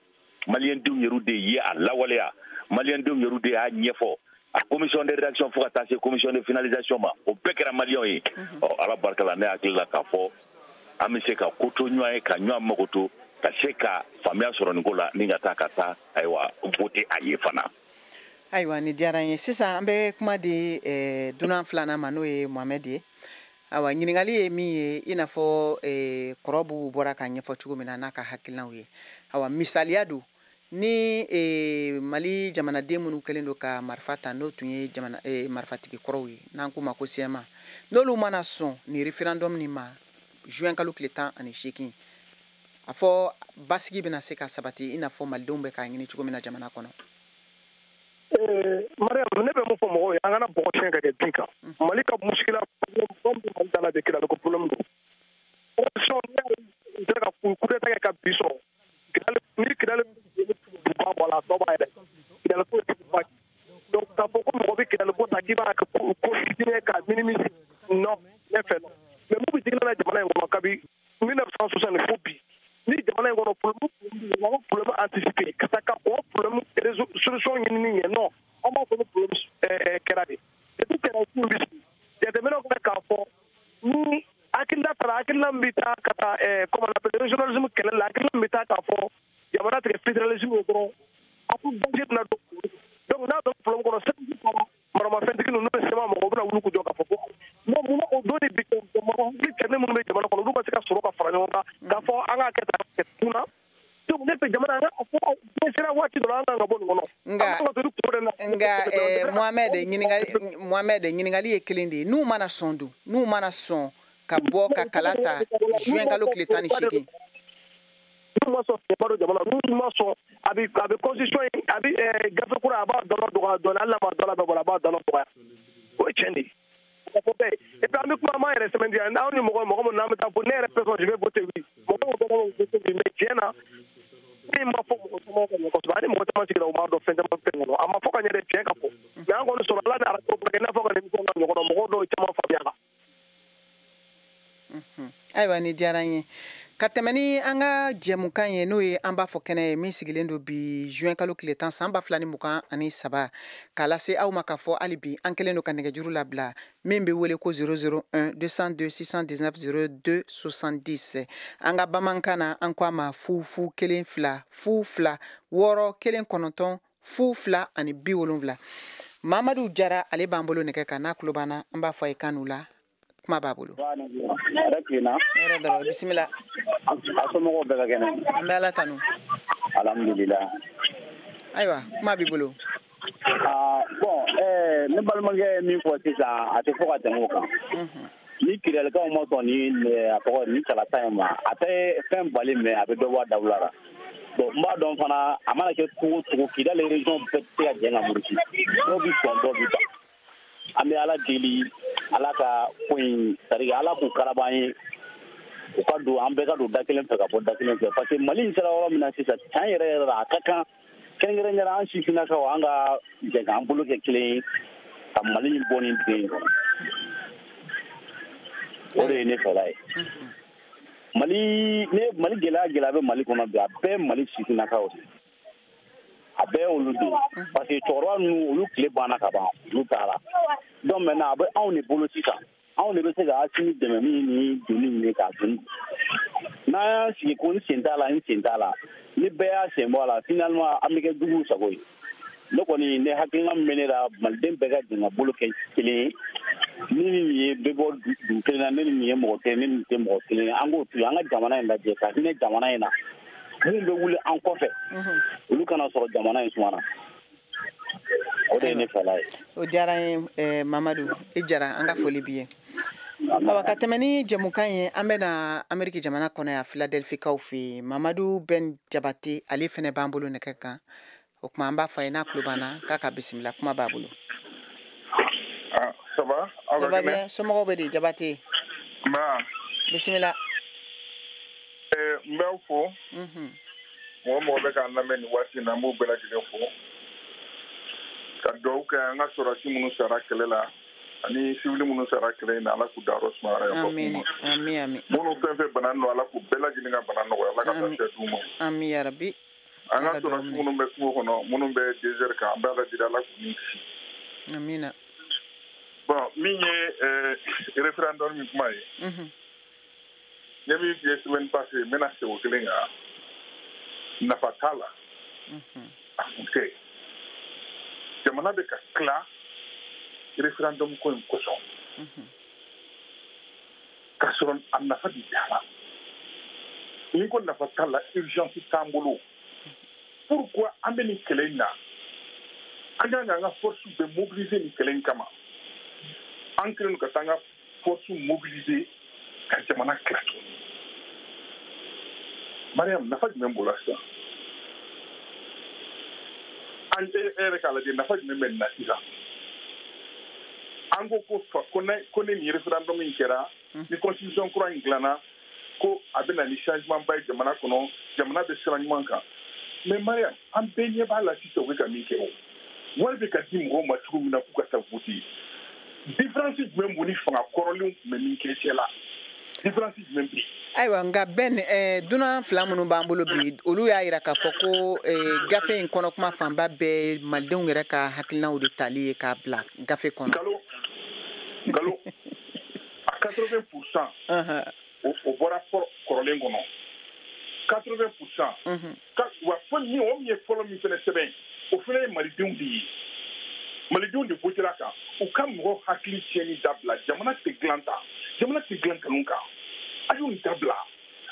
maliyɛndenw yɛrɛw de ye a lawaleya, maliyɛndenw yɛrɛw de y'a ɲɛfɔ, A commission de rédaction fo ka taa se commission de finalisation ma, o bɛɛ kɛra maliyɛnw ye. Ɔ, Ala barika la, ne hakili la k'a fɔ an bɛ se ka ko to ɲɔgɔn ye, ka ɲɔgɔn makoto, ka se ka faamuya sɔrɔ nin ko la, ni ka taa ayiwa voter a ye fana. Ayiwa, ni diyara n ye. Sisan an bɛ kuma di dunan filanan ma, n'o ye Mohamɛd ye. Ayiwa, ɲininkali ye min ye, i n'a fɔ kɔrɔbu bɔra k'a ɲɛfɔ cogo min na n'a ka hakilinaw ye. Ayiwa, misaliya don ni Mali jamanaden minnu kɛlen don ka marifa ta, n'o tun ye jamana marifatigi kɔrɔw ye, n'an k'u ma ko CMA, n'olu mana sɔn nin référendum nin ma juin kalo tile 18, a fɔ basigi bɛna se ka sabati i n'a fɔ malidenw bɛ k'a ɲini cogo min na jamana kɔnɔ. Mariam, ne bɛ mun fɔ mɔgɔw ye, an kana bɔgɔ siɲɛ ka kɛ bin kan. Mali ka musikila problème bɛ Mali da la bi, Kidali ko problème don. Opposition n'i sera ka coup d'état kɛ ka bi sɔrɔ, Kidali ni Kidali duguba bɔ a la, a tɔ b'a yɛrɛ. Kidali ko ye duguba. Donc k'a fɔ ko mɔgɔ bɛ Kidali ko ta k'i b'a kɛ ko fitinin ye k'a minimiser, non, ne fɛ non. Mais mun bɛ jigin na jamana in kɔnɔ kabi 1960 fo bi, ni jamana in kɔnɔ problème anticipé ka taa ka o problème solution ɲinini ɲɛ, non, an b'a fɔ ni problème kɛra de. Depuis kɛra kun bɛ sigi, jateminɛw kɛ k'a fɔ ni hakilina taara, hakilina min bɛ taa ka taa comment on appelle régionalisme kɛlɛ la, hakilina min bɛ taa k'a fɔ jamana tigɛ fédéralisme ye dɔrɔn, a ko danger bɛna don. Donc n'a donna problème kɔnɔ, sɛbɛn taara maramafɛntigi ninnu bɛ sema mɔgɔw bɛna wuli k'u jɔ k'a fɔ ko non, munna o don de bi mɔgɔ hakili cɛden minnu bɛ jamana kɔnɔ, olu ka se ka sɔrɔ ka fara ɲɔgɔn kan k'a fɔ an k'a kɛ tan kɛ kunna. Donc ne fɛ jamana an ka fɔ sera waati dɔ la, an kan ka bɔ nin kɔnɔ. Nka Mohamɛd, ɲininkali, Mohamɛd, ɲininkali ye kelen de ye. N'u mana sɔn dun, n'u mana sɔn ka bɔ ka kala ta juin kalo tile 18? N'u ma sɔn, fiɲɛba don jamana, n'u ma sɔn, a bɛ constitution in, a bɛ gafe kura, a b'a dɔnɔ dɔgɔya dɔɔnin, hali n'a ma dɔnɔ bɛɛ bɔ a b'a dɔnɔ dɔgɔya, o ye tiɲɛ de ye. O bɛɛ, et puis an bɛ kuma, an b'an yɛrɛ sɛmɛntiya, aw ni mɔgɔ mɔgɔ minnu n'an bɛ taa fo, ne yɛrɛ personne, je vais voter oui. Mɔgɔ mɔgɔ bɛ voter oui, mais tiɲɛ na, min ma fɔ mɔgɔ caman ka ɲɛ kosɛbɛ, ani mɔgɔ caman sigira, u m'a dɔn fɛn caman fɛn kɔnɔ, a ma fɔ ka ɲɛ dɛ, tiɲɛ ka fɔ. Mais an kɔni sɔrɔ Ala ni arajo bɛ kɛ i n'a fɔ ka nin émission n'a ɲɔgɔn mɔgɔ dɔw caman faamuya la. Ayiwa, ni diyara n ye ka tɛmɛ ni an ka jɛmukan ye, n'o ye an b'a fɔ kɛnɛ ye, min sigilen don bi juin kalo tile 10 san 2023, k'a lase aw ma k'a fɔ hali bi an kɛlen don ka nɛgɛjuru labila min bɛ wele ko 001 202 619 02 70. An ka bamanankan na, an ko a ma 0 0 1 2 0 2 6 1 9 0 2 ani 70. Mamadu Jara, ale b'an bolo nɛgɛ kan, n'a tulo banna, an b'a fɔ a ye kan la, kuma b'a bolo. Yɛrɛ tilenna. Hɛrɛ dɔrɔn, bisimila. A somɔgɔw bɛɛ ka kɛnɛ? An bɛ Ala tanu. Alhamdulila. Ayiwa, kuma b'i bolo. Bon, ne balimakɛ ye min fɔ sisan, a tɛ fɔ ka tɛmɛ o kan. Ni Kidalikaw ma sɔn ni a tɔgɔ ni kalata in ma, a tɛ fɛn bali, mais a bɛ dɔ bɔ a dawula la. Bon, n b'a dɔn fana, a mana kɛ cogo o cogo, Kidali région bɛɛ tɛ se ka jɛ ka muruti, dɔw bɛ sɔn, dɔw bɛ ban. An bɛ Ala deli, Ala ka ko in, c'est à dire Ala k'u karaba an ye, u ka don, an bɛɛ ka don da kelen fɛ ka bɔ da kelen fɛ, parce que Mali in sera yɔrɔ min na sisan, tiɲɛ yɛrɛ yɛrɛ la, a ka kan kɛrɛnkɛrɛnnenya la, an sifinnakaw, an ka jɛ k'an bolo kɛ kelen ye ka Mali in bɔ nin dingɛ in kɔnɔ. O de ye ne fɛla ye. Mali ne, Mali gɛlɛya gɛlɛya bɛ Mali kɔnɔ bi, a bɛɛ Mali sifinnakaw de, a bɛɛ olu de ye, parce que cɛkɔrɔba ninnu, olu tile banna ka ban, olu taara. Donc maintenant, a bɛ anw de bolo sisan, anw de bɛ se ka Asimi dɛmɛ ni nin doni in ye k'a doni. N'an y'an sigi ko n sen t'a la, n sen t'a la, ni bɛɛ y'a sen bɔ a la, finalement an bɛ kɛ juguw sago ye. Ne kɔni, ne hakilina min bɛ ne la, maliden bɛɛ ka jɛ ka bolo kɛ kelen ye. Ni nin ye bɛ bɔ dugu kelen na, ne ni nin ye mɔgɔ kelen, ne ni nin tɛ mɔgɔ kelen ye, an k'o to yen, an ka jamana in lajɛ ka hinɛ jamana in na. Mun bɛ wuli an kɔfɛ, olu kana sɔrɔ jamana in sumana. O de ye ne fɛla ye. O diyara n ye, Mamadu i Jara, an ka foli b'i ye. Awa, ka tɛmɛ ni jɛmukan ye, an bɛna Ameriki jamana kɔnɔ yan, Filadelfikaw fɛ yen. Mamadu Ben Jabate, ale fɛnɛ b'an bolo nɛgɛ kan. O tuma, an b'a fɔ a ye n'a tulo b'an na k'a ka bisimila, kuma b'a bolo. Ah, ça va? Aw Ça ka va kɛnɛ? bien, somɔgɔw bɛ di, Jabate? Nba. Bisimila. N b'aw fo. Mɔgɔ mɔgɔ bɛ k'an lamɛn nin waati in na, n b'u bɛɛ lajɛlen fo. Ka dugawu kɛ an ka sɔrɔdasi minnu sara kɛlɛ la ani civil minnu sara kɛlɛ in na, Ala k'u dayɔrɔ suma, Ala yafa k'u Amin. ma. Amin, amin. Minnu fɛn fɛn bana nɔ, Ala k'u bɛɛ lajɛlen ka bana nɔgɔya, Ala ka lafiya d'u ma. Amin yarabi. An Ala ka ka dugawu sɔrɔdasi minɛ. minnu bɛ kungo kɔnɔ, minnu bɛ désert kan, an bɛ Ala deli, Ala k'u ni kisi. Amina. Bon, min ye référendum min kuma ye, ne min f'i ye semaine passée, n bɛna segin o kelen kan. Nafa t'a la, a kun tɛ. Jamana bɛ ka tila référendum ko in kosɔn, k'a sɔrɔ a nafa de t'a la. Ni ko nafa t'a la, urgence t'an bolo. Pourquoi an bɛ nin kɛlɛ in na? An kan k'an ka force bɛɛ mobiliser nin kɛlɛ in kama. An kɛlen don ka taa an ka force mobiliser ka jamana tila tuguni. Mariam, nafa jumɛn b'o la sisan? An e yɛrɛ k'a lajɛ, nafa jumɛn bɛ nin na sisan? An ko ko ne nin référendum in kɛra, ni constitution kura in dilanna, ko a bɛ na ni changement ba ye jamana kɔnɔ, jamana bɛ sira ɲuman kan. Mais Mariam, an bɛɛ ɲɛ b'a la sisan, u bɛ ka min kɛ, o wari bɛ ka di mɔgɔw ma cogo min na k'u ka taa voter. Différence jumɛn b'u ni fanga kɔrɔlenw tun bɛ min kɛ cɛ la? Différence jumɛn bɛ yen? Ayiwa, nka Ben, dunan fila minnu b'an bolo bi, olu y'a yira k'a fɔ ko gafe in kɔnɔ kuma fanba bɛɛ malidenw yɛrɛ ka hakilinaw de tali ye k'a bila gafe kɔnɔ. Nkalon, nkalon. A 80%, o bɔra kɔrɔlen kɔnɔ. 80%. Wa fɛn min, o min ye fɔlɔ min fɛnɛ sɛbɛn, o fɛnɛ ye malidenw de ye. Malidenw de votera kan. U ka mɔgɔw hakili tiɲɛni dabila. Jamana tɛ dilan ta, jamana tɛ dilan kanu kan. A y'o dabila.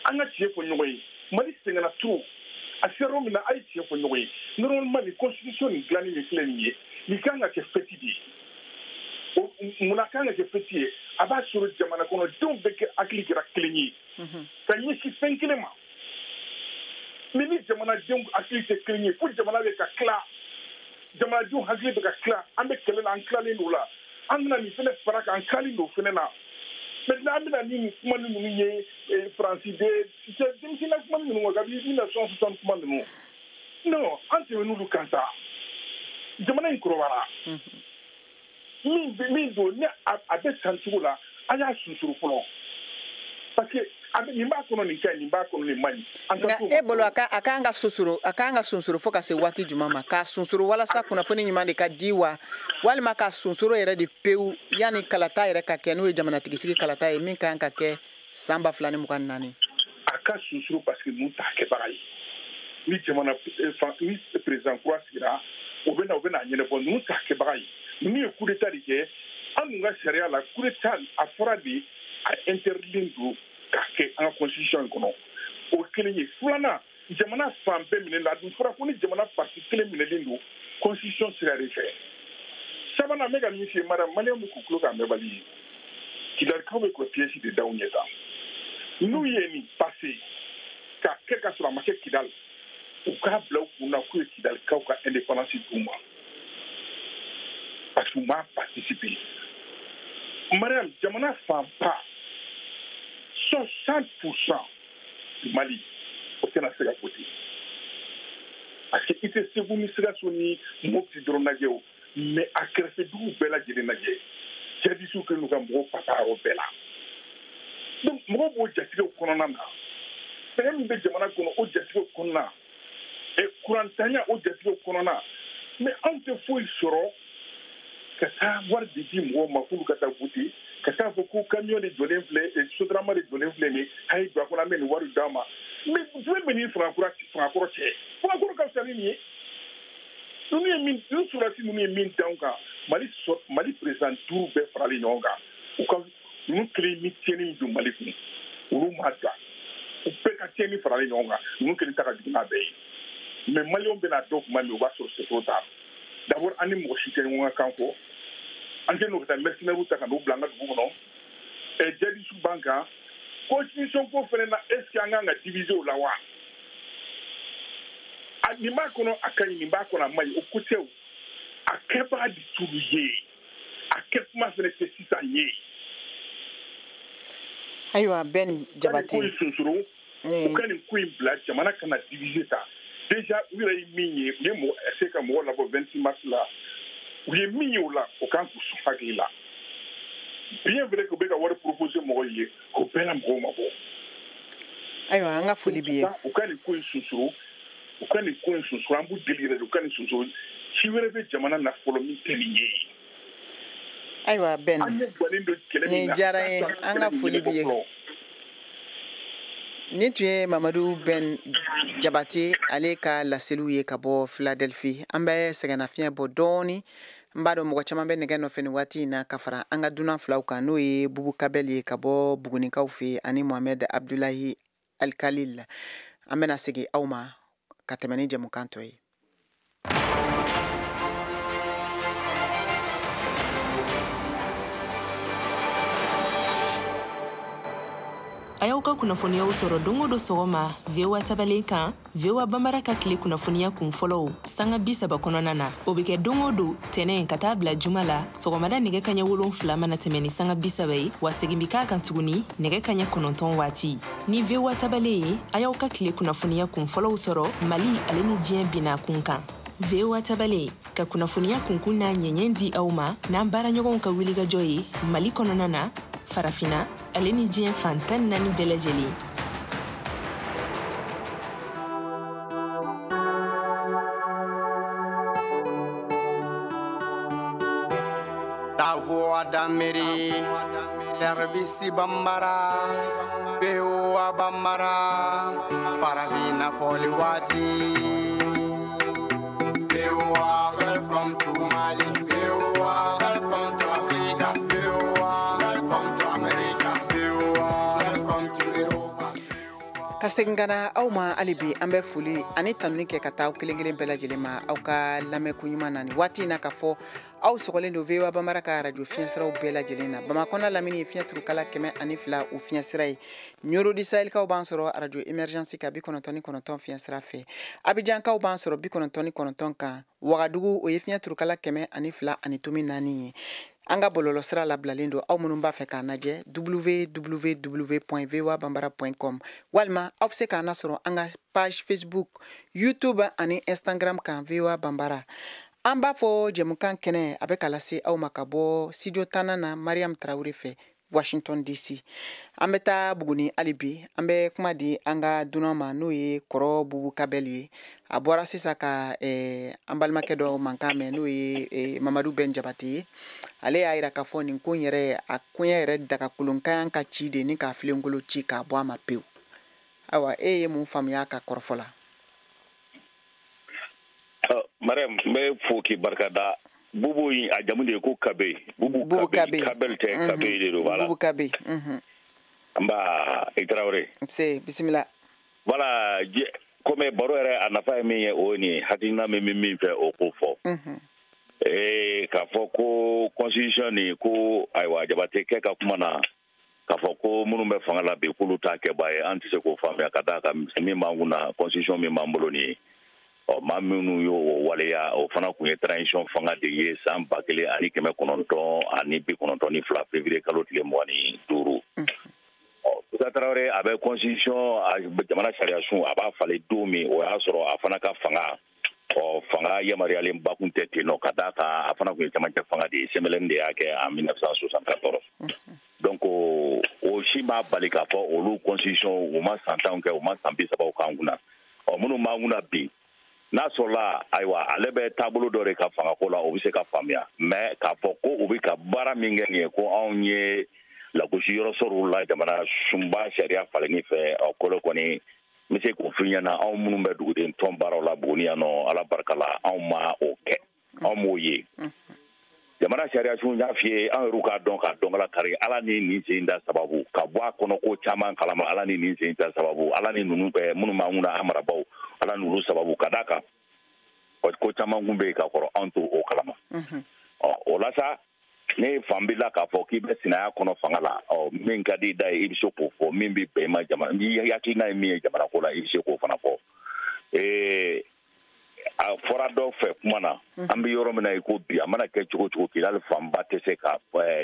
An ka tiɲɛ fɔ ɲɔgɔn ye. Mali sɛgɛnna trop. A sera yɔrɔ min na, a ye tiɲɛ fɔ ɲɔgɔn ye. Normalement, nin constitution nin dilanni min filɛ nin ye, nin kan ka kɛ fête de ye. Munna kan ka kɛ fête ye? A b'a sɔrɔ jamana kɔnɔdenw bɛɛ kɛ hakili kɛra kelen ye ka ɲɛsin fɛn kelen ma. Mais ni jamanadenw hakili tɛ kelen ye, fo jamana bɛ ka tila, jamanadenw hakili bɛ ka tila. An bɛ kɛlɛ la, an tilalen don la. An bɛna nin fɛnɛ fara kan, an tilalen don fɛnɛ na. Maintenant, an bɛna ni nin kuma ninnu ye, Faransi de denmisɛnninya kuma ninnu, kabi 1960 kuma ninnu. Non, an tɛmɛn'olu kan sa. Jamana in kɔrɔbayara. Min don, ni a bɛ san cogo la, an y'a susuru fɔlɔ. Parce que nin b'a kɔnɔ, nin ka ɲi, nin b'a kɔnɔ, nin man ɲi. Nka e bolo, a kan ka susuru, a kan ka sunsuru fo ka se waati jumɛn ma? K'a sunsuru walasa kunnafoni ɲuman de ka di wa, walima k'a sunsuru yɛrɛ de pewu yanni kalata yɛrɛ ka kɛ, n'o ye jamanatigisigi kalata ye min kan ka kɛ san 2024? A ka sunsuru, parce que ninnu t'a kɛbaga ye. Ni jamana ni président kura sigira, o bɛ na, o bɛ n'a ɲɛnabɔ. Ninnu t'a kɛbaga ye. Ninnu ye coup d'état de kɛ. An dun ka sariya la, coup d'état a fɔra de, a interdit don k'a kɛ an ka constitution in kɔnɔ. O kelen ye. Filanan, jamana fan bɛɛ minɛlen don. A dun fɔra ko ni jamana parti kelen minɛlen don, constitution sira de fɛ. Sabanan, n bɛ ka min f'i ye, Mariam, maliyɛnw bɛ k'u tulo k'a mɛnbali ye. Kidalikaw bɛ k'o pièce de d'aw ɲɛ tan. N'u ye nin passé k'a kɛ ka sɔrɔ a ma kɛ Kidali, u k'a bila u kun na k'u ye Kidalikaw ka indépendance d'u ma, parce que u m'a participer. Mariam, jamana fanba, 60% du Mali, o tɛna se ka voter. Parce que i tɛ Segu ni Sikaso ni Mopti dɔrɔn lajɛ o, mais a kɛrɛfɛ duguw bɛɛ lajɛlen lajɛ. Jihadistes kɛlen don ka mɔgɔw pata yɔrɔ bɛɛ la. Donc mɔgɔw b'o jatigɛw kɔnɔna na. Sɛgɛn min bɛ jamana kɔnɔ, o jatigɛw kɔnɔna, kurantanya, o jatigɛw kɔnɔna. Mais anw tɛ foyi sɔrɔ ka taa wari de di mɔgɔw ma k'olu ka taa voter, ka taa fɔ ko camion de jɔlen filɛ, Sotrama de jɔlen filɛ nin ye, a ye don a kɔnɔ, an bɛ nin wari d'a ma. Mais jumɛn bɛ nin fanga kura, fanga kɔrɔ cɛ? Fanga kɔrɔ ka fisa ni nin ye. Ninnu ye min, ninnu sɔrɔdasi ninnu ye min d'anw kan, Mali sɔ, Mali président duuru bɛɛ faralen ɲɔgɔn kan, u ka ninnu kelen ni tiɲɛni min don Mali kun, olu ma da. U bɛɛ ka tiɲɛni faralen ɲɔgɔn kan, ninnu kelen ta ka jugu n'a bɛɛ ye. Mais maliyɛnw bɛna dɔn tuma min, o b'a sɔrɔ c'est trop tard. D'abord, an ni mɔgɔ si tɛ ɲɔgɔn ka kan fɔ. An kɛlen don ka taa mercenaires ta ka n'u bila an ka dugu kɔnɔ. Jihadistes b'an kan. Constitution ko fɛnɛ na, est ce que an kan ka diviser o la wa? A nin b'a kɔnɔ, a ka ɲi, nin b'a kɔnɔ, a man ɲi, o ko tɛ o. A kɛbaga de t'olu ye. A kɛ kuma fɛnɛ tɛ sisan ye. Ayiwa, Ben Jabate. U ka nin ko in sunsuru, u ka nin ko in bila, jamana kana diviser ta. Déjà, u yɛrɛ ye min ye, u ye mɔgɔ essayer ka mɔgɔ labɔ 26 mars la. U ye min ye o la, o kan k'u sɔn hakili la. Bien vrai que u bɛ ka wari proposer mɔgɔw ye, o bɛɛ la mɔgɔw ma bɔ. Ayiwa, an ka foli b'i ye. U ka nin ko in sunsuru, u ka nin ko in sunsuru, an b'u deli yɛrɛ de, u ka nin sunsuru. Ci wɛrɛ bɛ jamana na fɔlɔ min tɛ nin ye. Ayiwa Ben, an ye guwanin don kɛlɛ min nin na, diyara n ye, an ka foli b'i ye. Nin tun ye Mamadu Ben Jabate ale ka laseliw ye ka bɔ Philadelphie. An bɛ sɛgɛnnafiɲɛ bɔ dɔɔni. N b'a dɔn mɔgɔ caman bɛ nɛgɛ nɔfɛ nin waati in na ka fara an ka dunan filaw kan, n'o ye Bubu Kabɛl ye ka bɔ Bugunikaw fɛ yen ani Mohamed Abdulahi Alkalil. An bɛna segin aw ma ka tɛmɛ ni jɛmukan tɔ ye. A y'aw ka kunnafoniyaw sɔrɔ don o don sɔgɔma VOA tabalen kan, VOA Bambara ka tile kunnafoniya kun fɔlɔw sanga 30 kɔnɔna na. O bɛ kɛ don o don tɛnɛn ka taa bila juma la sɔgɔmada nɛgɛ kaɲɛ 7 mana tɛmɛ ni sanga 30 ye, wa segin bɛ k'a kan tuguni nɛgɛ kaɲɛ 9 waati. Ni VOA tabalen ye, a y'aw ka tile kunnafoniya kun fɔlɔw sɔrɔ Mali ale ni diɲɛ binna kun kan. VOA tabalen ka kunnafoniya kunkun n'a ɲɛɲɛ di aw ma n'an baaraɲɔgɔnw ka wulikajɔ ye Mali kɔnɔna na, Farafina ale ni diɲɛ fan 14 bɛɛ lajɛlen. La voix d'Amérique, service Bambara, VOA Bambara, Farafina fɔli waati. VOA, welcome to Mali. VOA, welcome to Africa. VOA, welcome to America. VOA, welcome to Europa. Ka segin ka na aw ma hali bi, an bɛ foli ani tanuni kɛ ka taa aw kelen kelen bɛɛ lajɛlen ma aw ka lamɛnko ɲuman na nin waati in na, ka fɔ aw sɔgɔlen don VOA Bambara ka radio fiɲɛsiraw bɛɛ lajɛlen na. Bamakɔ n'a lamini ye fiɲɛ turukala 102 o fiɲɛsira ye. Ɲoro di Sahelikaw b'an sɔrɔ radio Emergence kan 99 fiɲɛsira fɛ. Abidjankaw b'an sɔrɔ 99 kan. Wagadugu o ye fiɲɛ turukala 102.4 ye. An ka bɔlɔlɔsira labilalen don, aw minnu b'a fɛ k'a lajɛ www.voabambara.com, walima aw bɛ se k'an lasɔrɔ an ka page Facebook, YouTube ani Instagram kan VOA Bambara. An b'a fɔ jɛmukan kɛnɛ a bɛ ka lase aw ma ka bɔ studio 10 na Mariam Traoré fɛ Washington DC. An bɛ taa Buguni hali bi, an bɛ kuma di an ka dunan ma n'o ye Kɔrɔ Bubu Kabɛl ye. A bɔra sisan ka an balimakɛ dɔ mankan mɛn n'o ye Mamadu Ben Jabate ye. Ale y'a yira k'a fɔ nin ko in yɛrɛ, a koɲɛ yɛrɛ dagakolonkan ka ci de ni k'a filenkolo ci k'a bɔ a ma pewu. Ayiwa, e ye mun faamuya a ka kɔrɔfɔ la? Mariam, n bɛ fo k'i barika da. Bubu in a jamu de ye ko Kabe. Bubu Kabe, Kabel tɛ, Kabe de don, voilà. Bubu Kabe. Nba, i Tarawele. Nse, bisimila. Voilà, komi baro yɛrɛ a nafa ye min ye o ye nin ye, hakilina min bɛ min fɛ o k'o fɔ. K'a fɔ ko constitution nin ko ayiwa Jabate kɛ ka kuma na k'a fɔ ko minnu bɛ fanga la bi k'olu t'a kɛbaa ye, an tɛ se k'o faamuya ka d'a kan min b'an kunna constitution min b'an bolo nin ye. Ɔ maa minnu y'o waleya o fana tun ye transition fanga de ye san 1992 février kalo tile 25. Ɔ Musa Tarawele a bɛ constitution jamana sariya sun a b'a falen don min, o y'a sɔrɔ a fana ka fanga ɔ fanga yamaruyalen ba kun tɛ ten nɔ ka d'a kan a fana tun ye camancɛ fanga de ye, CMLN de y'a kɛ en 1974. Donc o si m'a bali k'a fɔ olu constitution u ma san 10 kɛ, u ma san 30 k'an kunna. Ɔ minnu b'an kunna bi, n'a sɔrɔla ayiwa ale bɛ taabolo dɔ de ka fangako la, o bɛ se ka faamuya, mais k'a fɔ ko u bɛ ka baara min kɛ nin ye ko anw ye lagosi yɔrɔ sɔrɔ u la jamana sunba sariya falenni fɛ, ɔ kolo kɔni n bɛ se k'o f'i ɲɛna, anw minnu bɛ duguden tɔn baaraw la Buguni yan nɔ, Ala barika la anw ma o kɛ, anw m'o ye. Jamana sariya sun y'a f'i ye, an yɛrɛw k'a dɔn k'a dɔn kala kari, Ala ni nin sen da sababu ka bɔ a kɔnɔ ko caman kalama, Ala ni nin sen da sababu, Ala ni ninnu bɛɛ minnu b'an kunna an marabaaw, Ala n'olu sababu ka d'a kan ko caman kun bɛ yen ka kɔrɔ anw t'o o kalama. Ɔ o la sa ne fan b'i la k'a fɔ k'i bɛ sinaya kɔnɔ fanga la, ɔ min ka di i da ye i bɛ se k'o fɔ, min bɛ bɛn i ma jamana n'i hakilina ye min ye jamana ko la i bɛ se k'o fana fɔ. A fɔra dɔw fɛ kuma na, an bɛ yɔrɔ min na i ko bi, a mana kɛ cogo cogo Kidali fanba tɛ se ka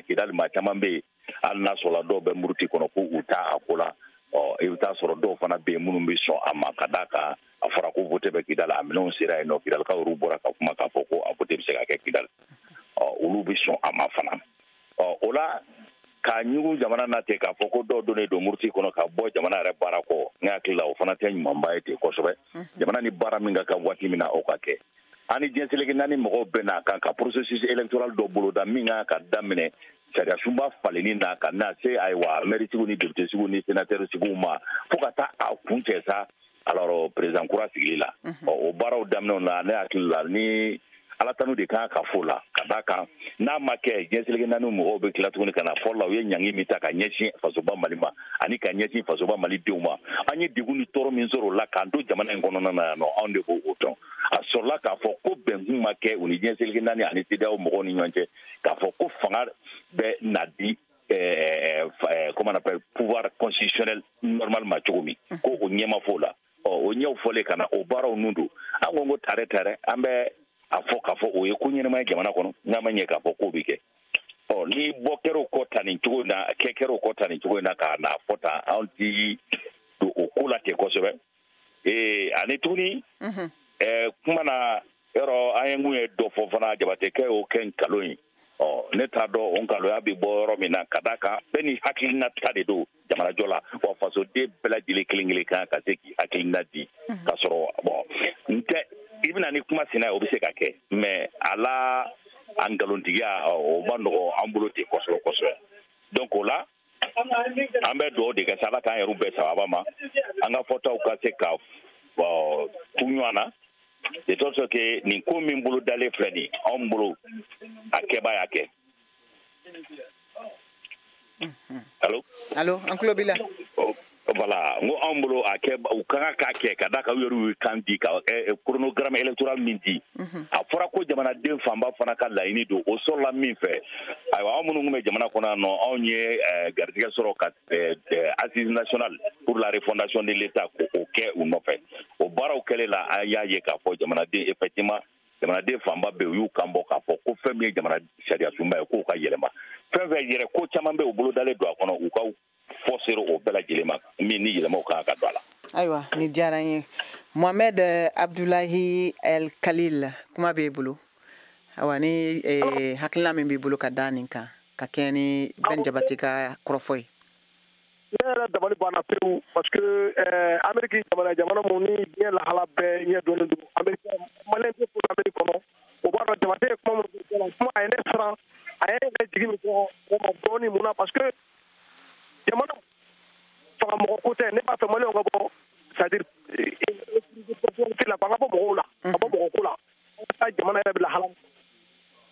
Kidali maa caman bɛ yen, hali n'a sɔrɔla dɔw bɛ muruti kɔnɔ ko u t'a a ko la, ɔ i bɛ taa sɔrɔ dɔw fana bɛ yen minnu bɛ sɔn a ma ka d'a kan a fɔra ko vote bɛ Kidali, a minɛnw sera yen nɔ, Kidalikaw yɛrɛ bɔra ka kuma k'a fɔ ko a vote bɛ se ka kɛ Kidali, ɔ olu bɛ sɔn a ma fana. Ɔ o la k'a ɲugu jamana na ten k'a fɔ ko dɔw donnen don muruti kɔnɔ ka bɔ jamana yɛrɛ baara kɔ, ne hakili la o fana tɛ ɲumanba ye ten kosɛbɛ. Jamana ni baara min ka kan waati min na o ka kɛ. An ni diɲɛ seleke naani mɔgɔw bɛɛ n'a kan ka processus électoral dɔ boloda min kan ka daminɛ sariyasunba falenni na ka na se ayiwa mairetigiw ni députésigiw ni sénateursigiw ma fo ka taa a kun cɛ sa alors président kura sigili la. Ɔ o baaraw daminɛw na, ne hakili la ni ala tanu de kan ka fo la ka d'a kan n'a ma kɛ diɲɛ seleke naani mɔgɔw bɛ tila tuguni ka na fɔlɔ la u ye ɲangi min ta ka ɲɛsin fasoba Mali ma ani ka ɲɛsin fasoba Mali denw ma. An ye degun ni tɔɔrɔ min sɔrɔ o la k'an to jamana in kɔnɔna na yan nɔ, anw de b'o dɔn. A sɔrɔla k'a fɔ ko bɛnkun ma kɛ u ni diɲɛ seleke naani ani CEDEAO mɔgɔw ni ɲɔgɔn cɛ k'a fɔ ko fanga bɛ na di comment on appelle pouvoir constitutionnel normal ma cogo min ko o ɲɛma fɔ o la. Ɔ o ɲɛw fɔlen ka na o baaraw nun don an ko tare tare an bɛ a fɔ k'a fɔ o ye ko ɲɛnama ye jamana kɔnɔ n'a ma ɲɛ k'a fɔ k'o bɛ kɛ. Ɔ ni bɔ kɛra o kɔ ta nin cogo in na kɛ kɛra o kɔ ta nin cogo in na k'a n'a fɔ tan anw ti don o ko la ten kosɛbɛ. Ani tuguni kuma na yɔrɔ an ye mun ye dɔ fɔ fana Jabatekɛ y'o kɛ nkalon ye. Ɔ ne t'a dɔn o nkalonya bɛ bɔ yɔrɔ min na ka d'a kan bɛɛ ni hakilina ta de don jamanajɔ la wa fasoden bɛɛ lajɛlen kelen kelen kan ka se k'i hakilina di k'a sɔrɔ bɔn n tɛ i bɛna ni kuma senna ye o bɛ se ka kɛ mais a la a nkalontigiya o ma nɔgɔ an bolo ten kosɛbɛ kosɛbɛ. Donc o la an bɛ dugawu de kɛ sa ala k'an yɛrɛw bɛɛ sababa ma an ka fɔtaw ka se ka ku ɲɔgɔn na de telle sorte que nin ko min bolo dalen filɛ nin anw bolo a kɛba y'a kɛ. Allo? Allo, an tulo b'i la. Voilà, n ko anw bolo a kɛ u ka kan k'a kɛ ka d'a kan u yɛrɛ y'u kan di ka chronogramme électoral min di. A fɔra ko jamanaden fanba fana ka laɲini don o sɔrɔla min fɛ. Ayiwa anw minnu tun bɛ jamana kɔnɔ yan nɔ anw ye garijɛgɛ sɔrɔ ka assise nationale pour la refondation de l'État k'o kɛ u nɔfɛ. O baaraw kɛlen la an y'a ye k'a fɔ jamanaden effectivement jamanaden fanba bɛ u y'u kan bɔ k'a fɔ ko fɛn min ye jamana sariya sunba ye k'o ka yɛlɛma. Fɛn fɛn yɛrɛ ko caman bɛ u bolo dalen don a kɔnɔ u ka fɔ sera o bɛɛ lajɛlen ma min ni yɛlɛmaw kan ka don a la. Ayiwa nin diyara n ye. Mohamed Abdoulaye El Khalil kuma b'e bolo. Ayiwa ni hakilina min b'i bolo ka da nin kan ka kɛɲɛ ni Ben Jabate ka kɔrɔfɔ ye. Ne yɛrɛ dabali banna pewu parce que Amérique jamana mun ni diɲɛ lahala bɛɛ ɲɛ dɔnnen don Amérique maliyɛn tɛ foyi Amérique kɔnɔ o b'a dɔn Jabate ye kuma min fɔ kuma a ye ne siran a ye ne yɛrɛ jigi min fɔ o ma dɔɔnin mun na parce que jamana fanga mɔgɔ ko tɛ ne b'a fɛ maliyɛnw ka bɔ c'est à dire la an ka bɔ mɔgɔw la ka bɔ mɔgɔ ko la an ka taa jamana yɛrɛ bɛ lahala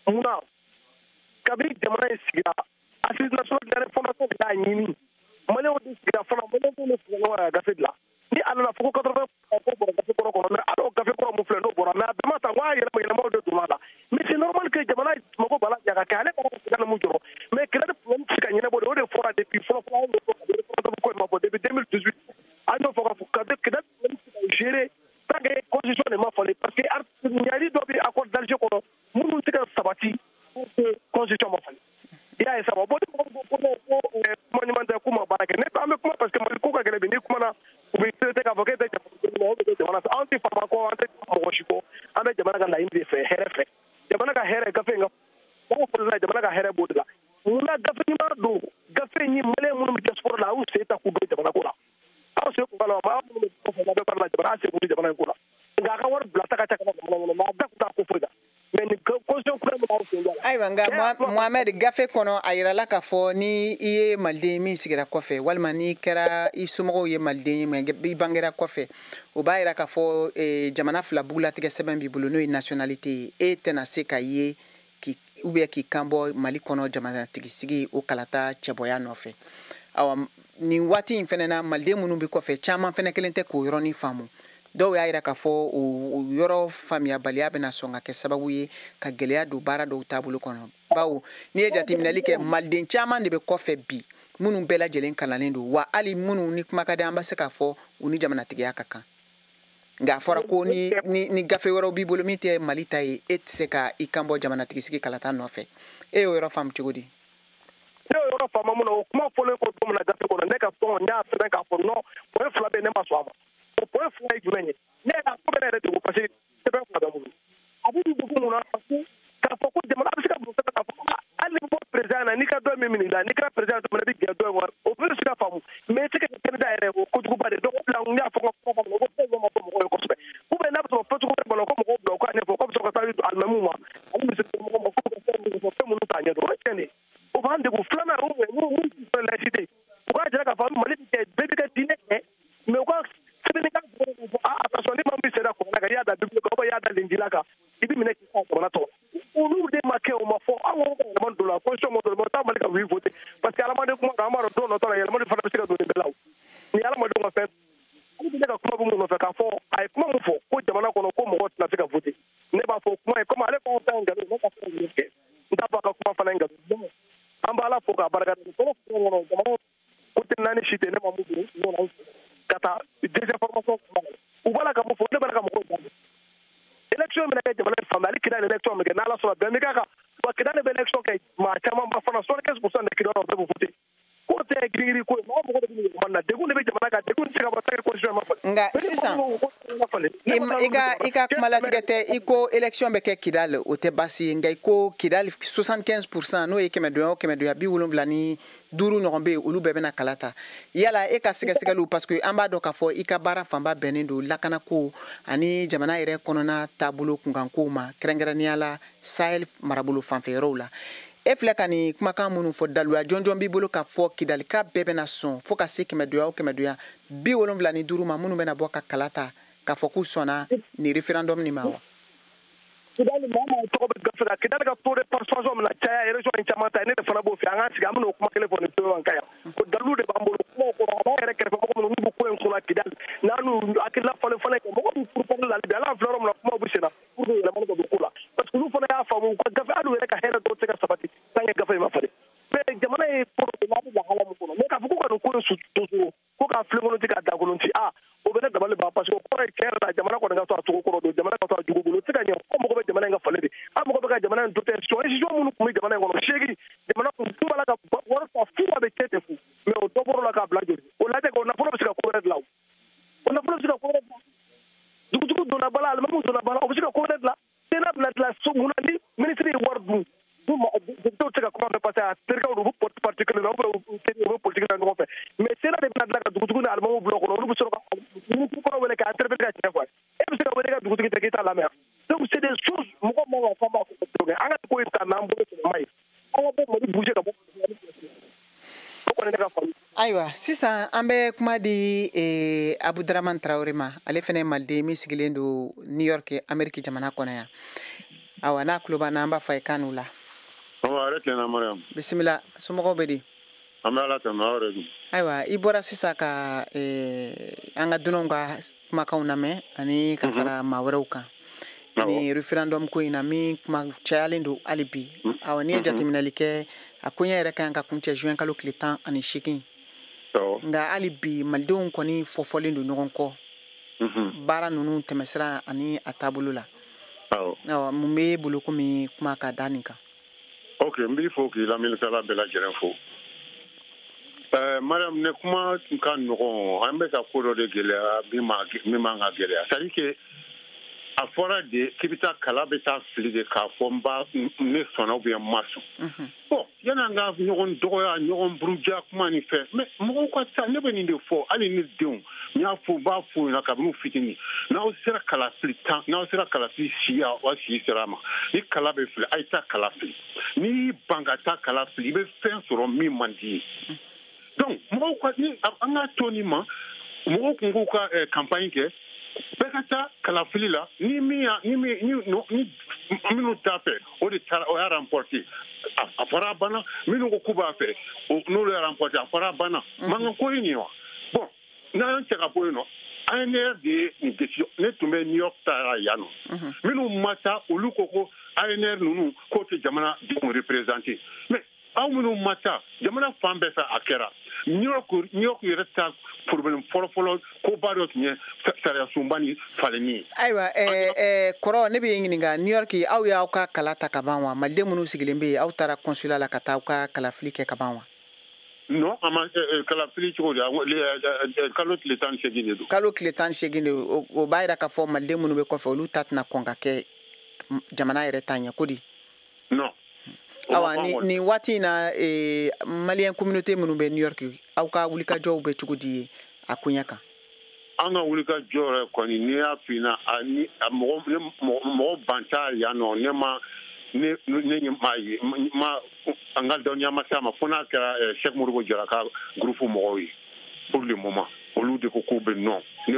mun na kabini jamana in sigira assise nationale de la refondation de y'a ɲini maliyɛnw de sigira fɔlɔ maliyɛnw de sigira ɲɔgɔn kan ka gafe dilan ni a nana fɔ ko 80 ko bɔra gafe kɔrɔ kɔnɔ mais al'o gafe kɔrɔ mun filɛ n'o bɔra mais a bɛɛ ma ta ko a yɛlɛma yɛlɛmaw de donna a la mais c'est normal que jamana mago b'a la ja ka kɛ ale b'a ka na mun jɔrɔ mais kɛlɛ de problème tɛ se ka ɲɛnabɔ de o de fɔra depuis fɔlɔ fɔlɔ anw y'o fɔ référendum ko in ma fɔ depuis 2018 an y'o fɔ k'a fɔ ka kɛlɛ problème tɛ se ka gérer tant que constitution de ma falen parce que ɲali dɔ bɛ accord d'Alger kɔnɔ minnu tɛ ka sabati pour que constitution ma falen. I y'a ye sa bon ni mɔgɔ ko ko kuma ɲuman tɛ k'u ma baara kɛ ne an bɛ kuma parce que Mali ko ka gɛlɛn bi n'i kumana u bɛ traité k'a fɔ k'e tɛ jamana o bɛ kɛ jamana fɛ anw tɛ faama kɔ an tɛ mɔgɔ si kɔ an bɛ jamana ka laɲini de fɛ hɛrɛ fɛ jamana ka hɛrɛ gafe in ka mɔgɔw fɔlɔ jamana ka hɛrɛ b'o de la munna gafe ɲuman don gafe in ye maliyɛn minnu bɛ diaspora la a y'u sen ta k'u don jamana ko la aw sen kun b'a la maa minnu bɛ kɔfɛ n'a bɛ baara la jamana a sen kun tɛ jamana in ko la nka a ka wari bila ta ka ca ka na jamana kɔnɔ maa da kun t'a ko foyi la. Ayiwa nka Mohamed gafe kɔnɔ a yirala k'a fɔ ni i ye maliden min sigira kɔfɛ walima n'i kɛra i somɔgɔw ye maliden ye mais i bangera kɔfɛ o b'a yira k'a fɔ jamana fila bugulatigɛ sɛbɛn b'i bolo n'o ye nationalité ye e tɛna se ka ye ou bien k'i kan bɔ Mali kɔnɔ jamanatigisigi o kalata cɛbɔya nɔfɛ. Awa nin waati in fɛnɛ na maliden minnu bɛ kɔfɛ caman fɛnɛ kelen tɛ k'o yɔrɔnin faamu. Dɔw y'a yira k'a fɔ o yɔrɔ faamuyabaliya bɛna sɔn ka kɛ sababu ye ka gɛlɛya don baara dɔw taabolo kɔnɔ bawo n'i ye jateminɛli kɛ maliden caman de bɛ kɔfɛ bi minnu bɛɛ lajɛlen kalannen don wa hali minnu ni kuma ka di an bɛ se k'a fɔ u ni jamanatigiya ka kan nka a fɔra ko ni gafe wɛrɛw b'i bolo min tɛ Mali ta ye e tɛ se ka i kan bɔ jamanatigisigi kalata nɔfɛ e y'o yɔrɔ faamu cogo di? Ne y'o yɔrɔ faamu mun na o kuma fɔlen ko don min na gafe kɔnɔ ne ka tɔn n y'a sɛbɛn k'a fɔ non point fila bɛ yen ne ma sɔn a ma. O point fila ye jumɛn ye ne yɛrɛ ko bɛ ne yɛrɛ degun parce que sɛbɛn fila bɛ n bolo a bɛ degun mun na parce que k'a fɔ ko jamana a bɛ se ka don sɛbɛn k'a fɔ hali ni bɔ président na n'i ka dɔ min minɛ i la n'i kɛra président don min na i bɛ gɛn dɔ in kɔ o bɛɛ bɛ se ka faamu mais i tɛ se ka kɛ candidat yɛrɛ o kojuguba de donc o de la n y'a fɔ n ka kuma kɔnɔ ko fɛn ma fɔ mɔgɔw ye kosɛbɛ ou bien n'a bɛ sɔrɔ fɔcogo wɛrɛ b'a la ko mɔgɔw bila u k'a ɲɛfɔ k'o bɛ sɔrɔ ka jira k'a fɔ Mali bɛ kɛ bɛɛ bɛ ka diinɛ kɛ, mais u ka sɛbɛnni ka attention, ni maa min sera kuranɛ kan, i y'a da Bible kan ou bien i y'a da Linjila kan, i bɛ minɛ k'i ka jamana tɔgɔ. Olu de ma kɛ, o ma fɔ. An ko ko yɛlɛma don la constitution ma don, mais o t'a Mali ka oui voter, parce que hadamaden kuma kan, an b'a dɔn don nɔtɔ la yɛlɛma fana bɛ se ka don nin bɛɛ la. O ni hadamadenw ka fɛn, hali bi ne ka kuma bɛ mun nɔfɛ k'a fɔ, a ye kuma min fɔ ko jamana kɔnɔ ko mɔgɔ tɛna se ka voter, ne b'a fɔ kuma ye komi ale k'anw ta ye nkalon, ne ka fɛn ninnu kɛ, n t'a fɔ a ka kuma fana ye nkalon. An b'a Ala fo k'a barika da. Fɔlɔ kɔnɔ jamana côté naani si tɛ ne ma mun don ka taa désinformation kuma la, u b'a la ka mun fɔ, ne b'a la ka mɔgɔw jaabi. Élection bɛna kɛ jamana in fan bɛɛ, hali Kidali élection bɛ kɛ n'Ala sɔnna, bɛn bɛ k'a kan. Wa Kidali bɛ élection kɛ, maa caman ba fana, 75% de Kidali bɛɛ bɛ voter. Ko tɛ girin-girin ko ye, mɔgɔ mɔgɔ de bɛ yɛlɛma na, degun de bɛ jamana kan, degun tɛ se ka bɔ tant que constitution ma falen. Nka sisan i ka kuma latigɛ tɛ, i ko élection bɛ kɛ Kidali, o tɛ baasi ye, nka i ko Kidali 75%, n'o ye kɛmɛ dunya o kɛmɛ dunya 75 ɲɔgɔn bɛ yen, olu bɛɛ bɛna kala ta. Yala e ka sɛgɛsɛgɛliw, parce que an b'a dɔn k'a fɔ i ka baara fanba bɛnnen don lakanako ani jamana yɛrɛ kɔnɔna taabolo kunkankow ma, kɛrɛnkɛrɛnnenya la Sahel marabolo fanfɛ yɔrɔw la. E filɛ ka nin kumakan minnu fɔ, daluya jɔnjɔn b'i bolo k'a fɔ Kidalika bɛɛ bɛna sɔn fo ka se kɛmɛ dunya o kɛmɛ dunya 75 ma minnu bɛna bɔ ka kala ta k'a fɔ k'u sɔnna nin référendum nin ma wa? Kidali maa maa tɔgɔ bɛ gafe la, Kidali ka taux de participation bɛna caya région in caman ta, ne de fana b'o fɛ. An k'an sigi, an bɛna o kuma kelen fɔ nin pewu an ka yan. O dalilu de b'an bolo kumaw kɔnɔ, a b'an yɛrɛ kɛrɛfɛ mɔgɔ minnu n'u bɛ ko in kunna Kidali, n'an n'u hakilina falen falen kɛ, mɔgɔ b'u pourparler la hali bi, ala filɛ yɔrɔ min na, kumaw bɛ sen na pour que yɛlɛmani ka don ko la, parce que olu fana y'a faamu u ka gafe, hali u yɛrɛ ka hɛrɛ dɔw tɛ se ka sabati tant que gafe in ma falen. Mais jamana ye ko dɔ n'a bɛ lahala min kɔnɔ, mais k'a fɔ ko ka nin ko in sosoro ko k'a filenkolon ci k'a dakolon ci, ah, o bɛ ne dabali ban, parce que o kɔrɔ ye tiɲɛ yɛrɛ la jamana kɔni ka to a cogo kɔrɔ don, jamana ka to a jugu bolo, o tɛ se ka ɲɛ. An mago bɛ jamana in ka falen de, an mago bɛ ka jamana in dotation, institution minnu tun bɛ jamana in kɔnɔ seegin, jamana kun b'a la ka wari ta fu, a bɛ kɛ ten fu, mais o dɔ bɔr'o la k'a bila joli, o lajɛ o nafolo bɛ se ka ko wɛrɛ dilan, o nafolo bɛ se ka ko wɛrɛ dilan. Dugutigiw donna ba la, alimamuw donna ba la, o bɛ se ka ko wɛrɛ dilan. Sénat bɛna dilan so mun na ni minisiri ye wari dun? Député tɛ se ka kuma fɛ parce que a terikɛw don, u bɛ parti kelen na ou bien u bɛ politique la ɲɔgɔn fɛ, mais Sénat de bɛna dilan ka dugutigi ni alimamuw bila o kɔnɔ, olu bɛ sɔrɔ ka ministre kɔrɔ wele k'a interpeller ka tiɲɛ fɔ a ye. E bɛ se ka wele ka dugutigi tɛ k'i t'a lamɛn. Donc c'est des choses mɔgɔ man ka fɔ, an b'a fɔ an ka ko in ta n'an bolo ma ye, an ka bɔ Mali bouger ka bɔ. O kɔni ne ka faamu. Ayiwa, sisan an bɛ kuma di Abudramane Traoré ma, ale fana ye maliden min sigilen don New York, Amérique jamana kɔnɔ yan. Awa, n'a tulo b'an na, an b'a fɔ a ye kan n'u la. Awa, yɛrɛ tilenna Mariam. Bisimila, somɔgɔw bɛ di? An bɛ Ala tanu, aw yɛrɛ dun? Ayiwa, i bɔra sisan ka an ka dunanw ka kumakanw lamɛn ani ka fara maa wɛrɛw kan ni référendum ko in na min kuma cayalen don hali bi. Awa, n'i ye jateminɛli kɛ, a koɲɛ yɛrɛ ka kan ka kuncɛ juin kalo tile 18, nka hali bi malidenw kɔni fɔfɔlen don ɲɔgɔn kɔ baara ninnu tɛmɛsira ani a taabolo la. Awa, mun b'e bolo komi kuma ka da nin kan? Ok, n b'i fo k'i lamɛnnikɛla bɛɛ lajɛlen fo. Mariam, ne kuma ka nɔgɔn, an bɛ ka ko dɔ de gɛlɛya min man ka gɛlɛya. C'est à dire que a fɔra de k'i bɛ taa kala bɛ taa fili de k'a fɔ n ba ne sɔnna ou bien n ma sɔn. Bon, yanni an ka ɲɔgɔn dɔgɔya, ɲɔgɔn buruja kuma ni fɛn, mais mɔgɔw ka taa, ne bɛ nin de fɔ hali ni denw, n y'a fɔ, n b'a fɔ ɲɛna kabini u fitinin, n'aw sera kalafili tan, n'aw sera kalafili si, aw si sera a ma, ni kala bɛ fili, a ye taa kala fili. N'i y'i ban ka taa kala fili, i bɛ fɛn sɔrɔ min man di ye. Donc mɔgɔw ka ni an ka to nin ma, mɔgɔw kun k'u ka campagne kɛ, bɛɛ ka taa kalafili la, ni min y'a ni min ni ni minnu t'a fɛ, o de taara, o y'a remporté, a fɔra a banna. Minnu ko k'u b'a fɛ, n'olu y'a remporté, a fɔra a banna. Mankan ko ye nin ye wa? Bon, n'an y'an cɛ ka bɔ yen nɔ, ANR de ye nin décision. Ne tun bɛ New York taara yan nɔ, minnu ma taa, olu ko ko ANR ninnu k'o tɛ jamana denw représenté. Mais aw minnu ma taa, jamana fan bɛɛ fɛ a kɛra. New York yɛrɛ ta problème fɔlɔ-fɔlɔ koba dɔ tun ye sariya sunba ni falenni ye. Ayiwa, kɔrɔ, ne bɛ ɲininka, New York aw y'aw ka kala ta ka ban wa? Maliden minnu sigilen bɛ yen, aw taara consulat la ka taa aw ka kalafili kɛ ka ban wa? Non, a ma kalafili cogo di? Kalo tile 18 de don. Kalo tile 18 de don, o b'a yira k'a fɔ maliden minnu bɛ kɔfɛ, olu ta tɛna kɔn ka kɛ jamana yɛrɛ ta ɲɛ ko di? Non. Awa, nin waati in na, malien communauté minnu bɛ New York, aw ka wulikajɔw bɛ cogo di ye a koɲɛ kan? An ka wulikajɔ yɛrɛ kɔni, n'i y'a f'i ɲɛna, mɔgɔ ban t'a yan nɔ, ne ma Ne maa ye ma an ka dɔnniya ma se a ma fo n'a kɛra Cheikh Modibo Jara ka groupe mɔgɔw ye pour le moment olu de ko k'u bɛ non ne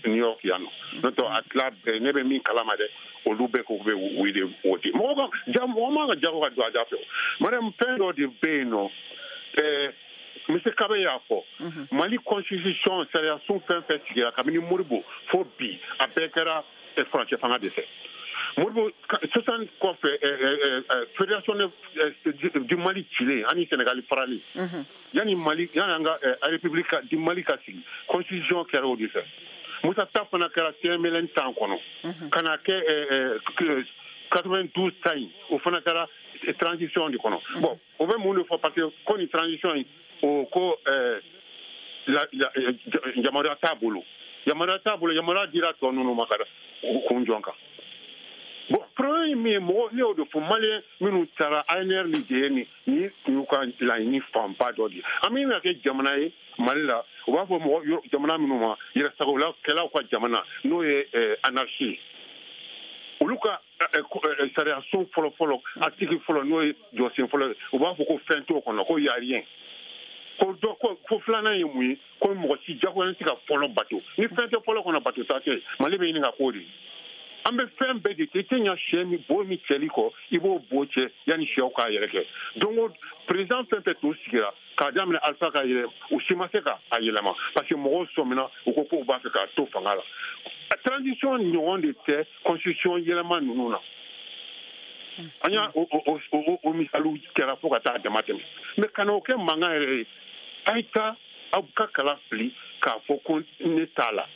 New York yan nɔ n'o tɛ a tila bɛɛ ne bɛ min kalama dɛ olu bɛɛ ko k'u bɛ oui de voter mɔgɔ ka ja mɔgɔ man ka jago ka don a da fɛ Mariam fɛn dɔ de bɛ yen nɔ Monsieur Kabe y'a fɔ Mali constitution sariyasun fɛn fɛn sigira kabini Modibo fo bi a bɛɛ kɛra furancɛ fanga de fɛ. Modibo 60 kɔfɛ fédération du Mali cilen ani Sénégal farali yanni Mali yanni an ka république du Mali ka sigi constitution kɛra o de fɛ Musa ta fana kɛra CMLN tan kɔnɔ ka na kɛ 92 ta in o fana kɛra transition de kɔnɔ bon o bɛ mun de fɔ parce que ko nin transition in o ko yamaruya t'a bolo yamaruya t'a bolo yamaruya dira tɔ ninnu ma ka kun jɔn kan. Bon, problème ye min ye mɔgɔ ne y'o de fɔ maliyɛn minnu taara ANR ni DN ni y'u ka laɲini fanba dɔ de ye an bɛ na kɛ jamana ye Mali la u b'a fɔ mɔgɔ jamana minnu ma yɛrɛsagolakɛlaw ka jamana n'o ye anarchie ye olu ka sariyasun fɔlɔ-fɔlɔ article fɔlɔ n'o ye jɔsen fɔlɔ ye u b'a fɔ ko fɛn t'o kɔnɔ ko y a rien ko dɔ ko filanan ye mun ye ko mɔgɔ si jagoyalen tɛ se ka fɔlɔ bato ni fɛn tɛ fɔlɔ kɔnɔ bato ta tɛ Mali bɛ ɲini ka k'o de ye. An bɛ fɛn bɛɛ de kɛ i tɛ ɲa sɛ min bo min cɛli kɔ i b'o bo cɛ yanni sɛw k'a yɛrɛ kɛ donc président fɛn fɛn tun sigira k'a daminɛ Alpha ka yɛlɛ u si ma se ka a yɛlɛma parce que mɔgɔw sɔmina u ko k'u b'a fɛ k'a to fanga la transition ɲɔgɔn de tɛ constitution yɛlɛma ninnu na an y'a o misaliw kɛra fo ka taa dama tɛmɛ mais ka n'o kɛ mankan yɛrɛ ye a ye taa aw ka kala fili k'a fɔ ko ne t'a la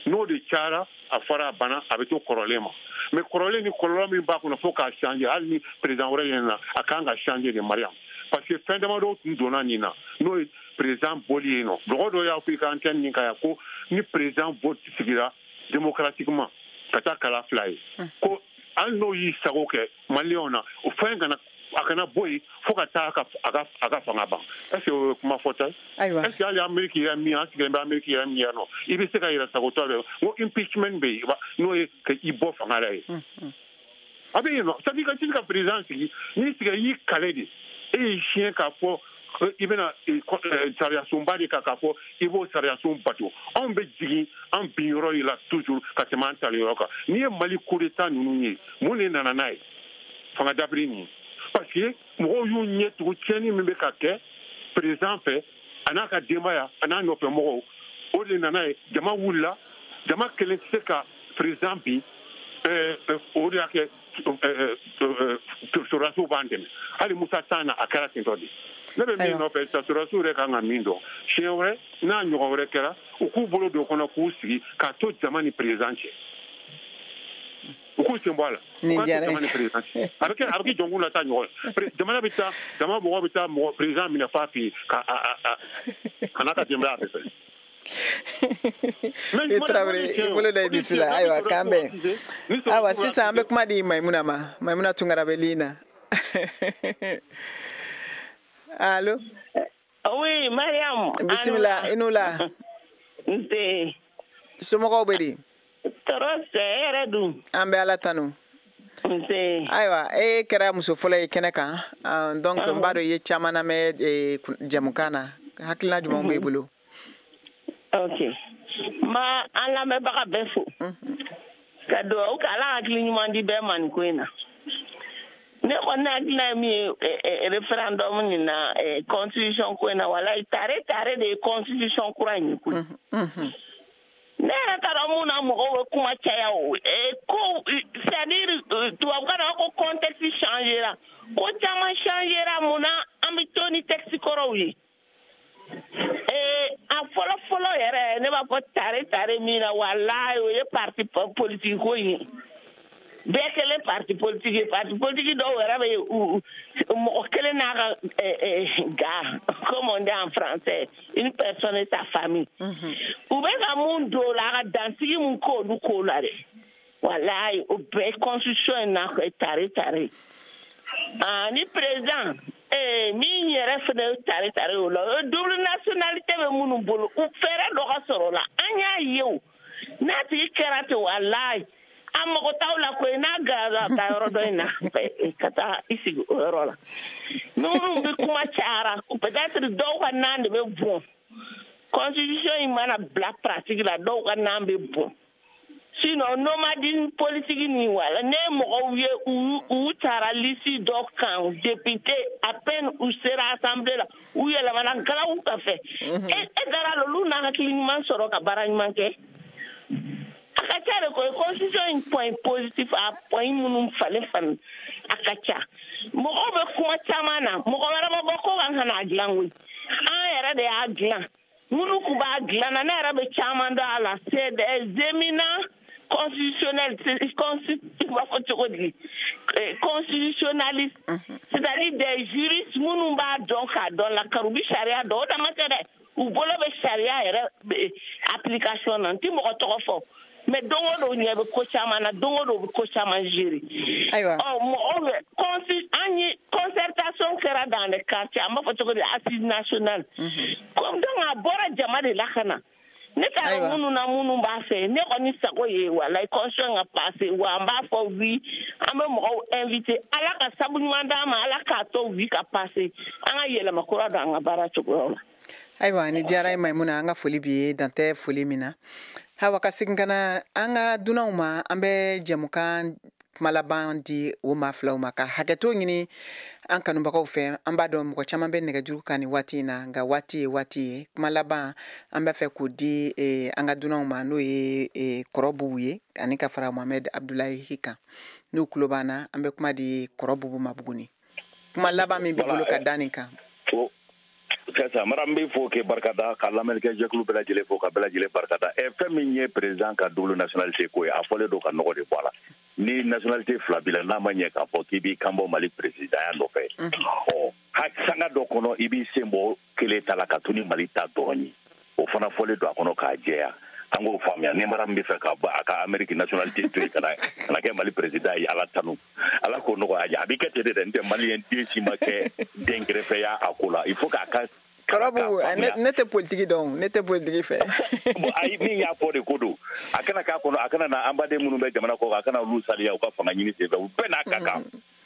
n'o de cayara a fɔra a banna a bɛ to kɔrɔlen ma mais kɔrɔlen ni kɔlɔlɔ min b'a kɔnɔ fo k'a changer hali ni président wɛrɛ ɲɛna a kan ka changer de Mariam parce que fɛn damadɔ tun donna nin na n'o ye président bɔli ye nɔ mɔgɔ dɔ y'a fɔ i ka antenne nin kan yan ko ni président vote sigira démocratiquement ka taa kala fila ye ko hali n'o y'i sago kɛ maliyɛnw na o fɛn kana a kana bɔ yen fo ka taa a ka fanga ban est ce que o ye kuma fɔta ye est ce que hali Amérique yɛrɛ min an sigilen bɛ Amérique yɛrɛ min yan nɔ i bɛ se ka yɛrɛ sagotɔ dɛ n ko impeachment bɛ yen n'o ye ka i bɔ fanga la ye a bɛ yen nɔ c'est à dire ka ti ka président sigi n'i sigi i y'i kale de e y'i siɲɛ k'a fɔ i bɛna sariyasunba de kan k'a fɔ i b'o sariyasun bato anw bɛ jigin an bin yɔrɔ de la toujours ka tɛmɛ an tali yɔrɔ kan n'i ye Mali coup d'état ninnu ye mun de nana n'a ye fanga dabiri nin ye parce que mɔgɔw y'u ɲɛ tugu tiɲɛni min bɛ ka kɛ président fɛ a n'a ka denbaya a n'a nɔfɛ mɔgɔw o de nana ye jama wulila jama kelen tɛ se ka président bin o de y'a kɛ sɔrɔdasiw b'an dɛmɛ hali Musa tan na a kɛra ten tɔ de ne bɛ min nɔfɛ sisan sɔrɔdasiw yɛrɛ kan ka min dɔn siɲɛ wɛrɛ n'a ɲɔgɔn wɛrɛ kɛra u k'u bolo don o kɔnɔ k'u sigi k'a to jama ni président cɛ u k'u sen bɔ a la Nin diyara jama ni président cɛ a bɛ kɛ jɔnkun la taa ɲɔgɔn ye jamana bɛ taa jama mɔgɔ bɛ taa mɔgɔ président minɛ f'a fɛ yen ka a n'a ka denbaya bɛɛ fɛ. I Tarawele i bolo da i dusu la ayiwa k'an bɛn ayiwa sisan an bɛ kuma di Mayimuna ma Mayimuna Tunkara bɛ ligne na allo. Oui Mariam. Bisimila i n'u la. Nse. Somɔgɔw bɛ di. Tɔɔrɔ tɛ e yɛrɛ dun. An bɛ Ala tanu. Nse. Ayiwa e kɛra muso fɔlɔ ye kɛnɛ kan donc n b'a dɔn i ye caman lamɛn jamukan na hakilina jumɛn b'e bolo. Ok ma an lamɛnbaga bɛɛ fo ka dugawu kɛ Ala hakili ɲuman di bɛɛ ma nin ko in na ne kɔni hakilina ye min ye référendum nin na constitution ko in na walayi tare tare de ye constitution kura in ye koyi ne yɛrɛ t'a dɔn mun na mɔgɔw bɛ kuma caya o ko c'est à dire tubabukan na ko contexte changera ko caman changera mun na an bɛ to ni texte kɔrɔw ye. A fɔlɔ fɔlɔ yɛrɛ ne b'a fɔ tare tare min na walayi o ye parti politique ko in ye bɛɛ kɛlen parti politique ye parti politique dɔw yɛrɛ bɛ mɔgɔ kelen n'a ka ga comme on dit en français une personne et sa famille u bɛ ka mun don o la a ka dansigi mun k'olu ko la dɛ walayi o bɛɛ constitution in na tare tare ni président min yɛrɛ fana ye tare tare o la o double nationalité bɛ minnu bolo u fɛɛrɛ dɔ ka sɔrɔ o la an y'a ye o n'a tigi kɛra ten walayi A mago t'aw la koyi, n'a gayara a bɛ taa yɔrɔ dɔ in na ka taa i sigi o yɔrɔ la. Minnu bɛ kuma cayara, peut-être dɔw ka nan de bɛ bɔn. Constitution in mana bila pratique la, dɔw ka nan bɛ bɔn. Sinon nomadisme politique nin wala ne mɔgɔw ye u taara liste dɔ kan, député à peine u sera assemblée la, u yɛlɛmana galawu ka fɛ. E dara la olu n'a hakili ɲuman sɔrɔ ka baara ɲuman kɛ. A ka ca de koyi, constitution in point positif a point minnu falen falen a ka ca. Mɔgɔw bɛ kuma caman na, mɔgɔ wɛrɛ ma bɔ ko kan ka n'a dilan koyi. An yɛrɛ de y'a dilan. Minnu tun b'a dilan na, ne yɛrɛ bɛ caman dɔn a la, c'est des éminents constitutionnels, constitutionnalistes, c'est-à-dire des juristes minnu b'a dɔn k'a dɔn la kari u bɛ sariya dɔn, o dama tɛ dɛ, u bolo bɛ sariya yɛrɛ application na, n ti mɔgɔ tɔgɔ fɔ. Mais don o don ɲɛ bɛ ko caman na, don o don u bɛ ko caman gérer. Ayiwa. Ɔ mɔgɔw bɛ an ye concertation kɛra dans les quartiers, an b'a fɔ cogo di, assise nationale. Comme donc a bɔra jama de la ka na. Ne t'a dɔn minnu na minnu b'a fɛ, ne kɔni sago ye walayi constitution ka passer, wa an b'a fɔ oui, an bɛ mɔgɔw inviter, Ala ka sabu ɲuman d'an ma, Ala k'a to oui ka passer, an ka yɛlɛma kura don an ka baara cogoyaw la. Ayiwa, ni diyara ye Maimuna, an ka foli b'i ye, dan tɛ foli min na. Hawa ka segin ka na an ka dunanw ma, an bɛ jɛmukan kuma laban di o maa filaw ma ka hakɛto ɲini an kanubagaw fɛ. An b'a dɔn mɔgɔ caman bɛ nɛgɛjuru kan nin waati in na, nka waati ye waati ye. Kuma laban an b'a fɛ k'o di an ka dunanw ma, n'o ye Kɔrɔ Bubu ye ani ka fara Mohamed Abdoulaye kan. N'u tulo b'an na, an bɛ kuma di Kɔrɔ Bubu ma Buguni. Kuma laban min b'i bolo ka da nin kan. Sisan mara n bɛ fo k'e barikada, ka lamɛnnikɛ jɛkulu bɛɛ lajɛlen fo, ka bɛɛ lajɛlen barikada. Fɛn min ye président ka double nationalité ko ye, a fɔlen don ka nɔgɔ de bɔ a la. Ni nationalité fila b'i la, n'a ma ɲɛ k'a fɔ k'i b'i kan bɔ Mali présidentya nɔfɛ, ɔ sanga dɔ kɔnɔ i b'i sen bɔ kelen ta la ka to ni Mali ta dɔrɔn ye, o fana fɔlen don a kɔnɔ k'a jɛya. An k'o faamuya. Ni mara min bɛ fɛ ka bɔ a ka Amérique nationalité to yen ka na kɛ Mali président ye, Ala tanu, Ala k'o nɔgɔya. A bɛ kɛ ten de dɛ, n tɛ maliyɛn den si ma kɛ den kɛrɛfɛya a ko la. Il faut k'a ka Kɔrɔ Bubu, ne tɛ politiki dɔn, ne tɛ politiki fɛ. Bon, ayi, min y'a fɔ de ko don, a kana k'a kɔnɔ, a kana na an baden minnu bɛ jamana kɔ kan, a kana olu saliya u ka fanga ɲini senfɛ. U bɛɛ n'a ka kan.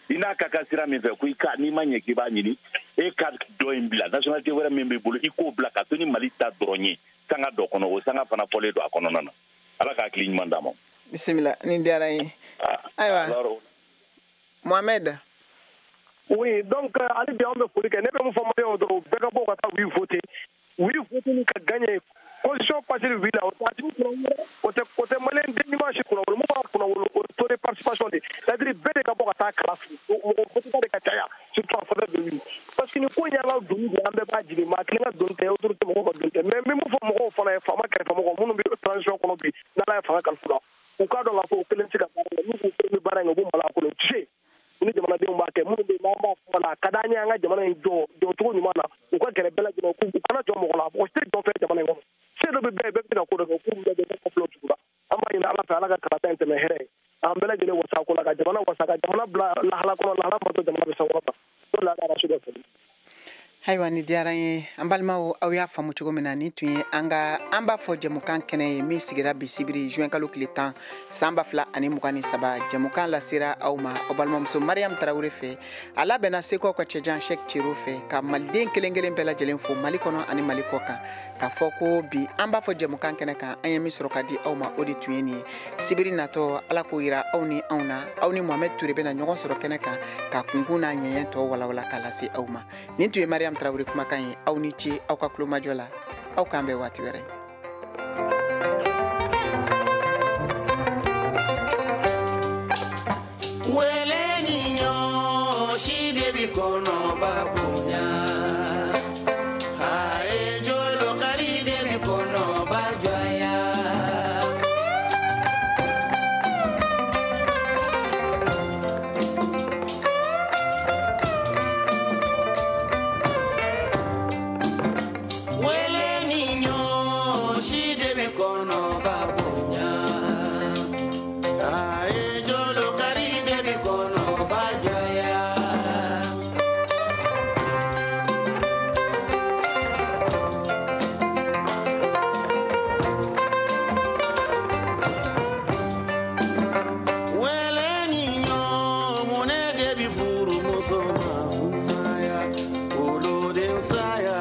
I n'a ka kan sira min fɛ, ko i ka n'i ma ɲɛ k'i b'a ɲini, e ka dɔ in bila, nationalité wɛrɛ min b'i bolo, i k'o bila ka to ni Mali ta dɔrɔn ye sanga dɔ kɔnɔ. O sanga fana fɔlen don a kɔnɔna na. Ala ka hakili ɲuman d'a ma. Bisimila, nin diyara n ye. Ayiwa, Mohamed. Oui, donc hali bi an bɛ foli kɛ. Ne bɛ mun fɔ maliyɛnw dɔrɔn, bɛɛ ka bɔ ka taa oui voter. Oui voter ni ka gagner. Constitution passée oui la, o tɛ maliyɛn den ɲuman si kunna wolo. Mun b'a kunna wolo, o taux de participation de. C'est-à-dire bɛɛ de ka bɔ ka taa kala fili. Mɔgɔ voter de ka caya, surtout en faveur de oui. Parce que nin ko in y'an ka doni de ye, an bɛɛ b'a jigin. Maa kelen ka doni tɛ, autorité mɔgɔw ka doni tɛ. Mais n bɛ mun fɔ mɔgɔw fana ye, faama kɛrɛfɛmɔgɔw minnu bɛ transition kɔnɔ bi, n'Ala ye fanga kalifa u la, u k'a dɔn k'a fɔ u kelen tɛ se ka baara kɛ. N'u k'u kelen bɛ baara in kɛ, u b'u malo a kɔnɔ. U tɛ se. Ni jamanadenw b'a kɛ, minnu bɛ yen n'an b'a fɔ la, a ka d'an ye an ka jamana in jɔ jɔcogo ɲuman na, u ka gɛrɛ bɛɛ lajɛlen, u kana jɔ mɔgɔ la. Mɔgɔ si tɛ jɔn fɛ jamana in kɔnɔ. Se dɔ bɛ bɛɛ ye, bɛɛ bɛ se ka ko dɔ kɛ, k'u bɛɛ bɛ kɔfilɛ o cogo la. An b'a ɲini Ala fɛ, Ala ka kalata in tɛmɛ hɛrɛ ye, an bɛɛ lajɛlen wasa ko la, ka jamana wasa, ka jamana bila lahala kɔnɔ, lahala min b'a to jamana bɛ sankɔrɔta. O de la Ala ka fɛ. Ayiwa, ni diyara n ye. An balimaw, aw y'a faamu cogo min na, nin tun ye an ka an b'a fɔ jɛmukan kɛnɛ ye min sigira bi sibiri juin kalo tile 10 san 2023. Jɛmukan lasera aw ma aw balimamuso Mariam Tarawele fɛ, a labɛnna Segukaw ka cɛjan Cheick Cero fɛ, ka maliden kelen kelen bɛɛ lajɛlen fo Mali kɔnɔ ani Mali kɔ kan, k'a fɔ ko bi an b'a fɔ jɛmukan kɛnɛ kan, an ye min sɔrɔ ka di aw ma, o de tun ye nin ye. Sibiri natɔ, Ala k'o yira aw ni anw na, aw ni Mohamed Toure bɛna ɲɔgɔn sɔrɔ kɛnɛ kan ka kunkun n'a ɲɛɲɛ tɔ walawala k'a lase aw ma. Nin tun ye Mariam Tarawele kumakan ye. Aw ni ce aw ka kulomajɔ la, aw k'an bɛn waati wɛrɛ. Wele ni ɲɔ si de bi kɔnɔba bonya, aye jolo kari de bi kɔnɔba jɔya. Wele ni ɲɔ si de bi kɔnɔ Musaya.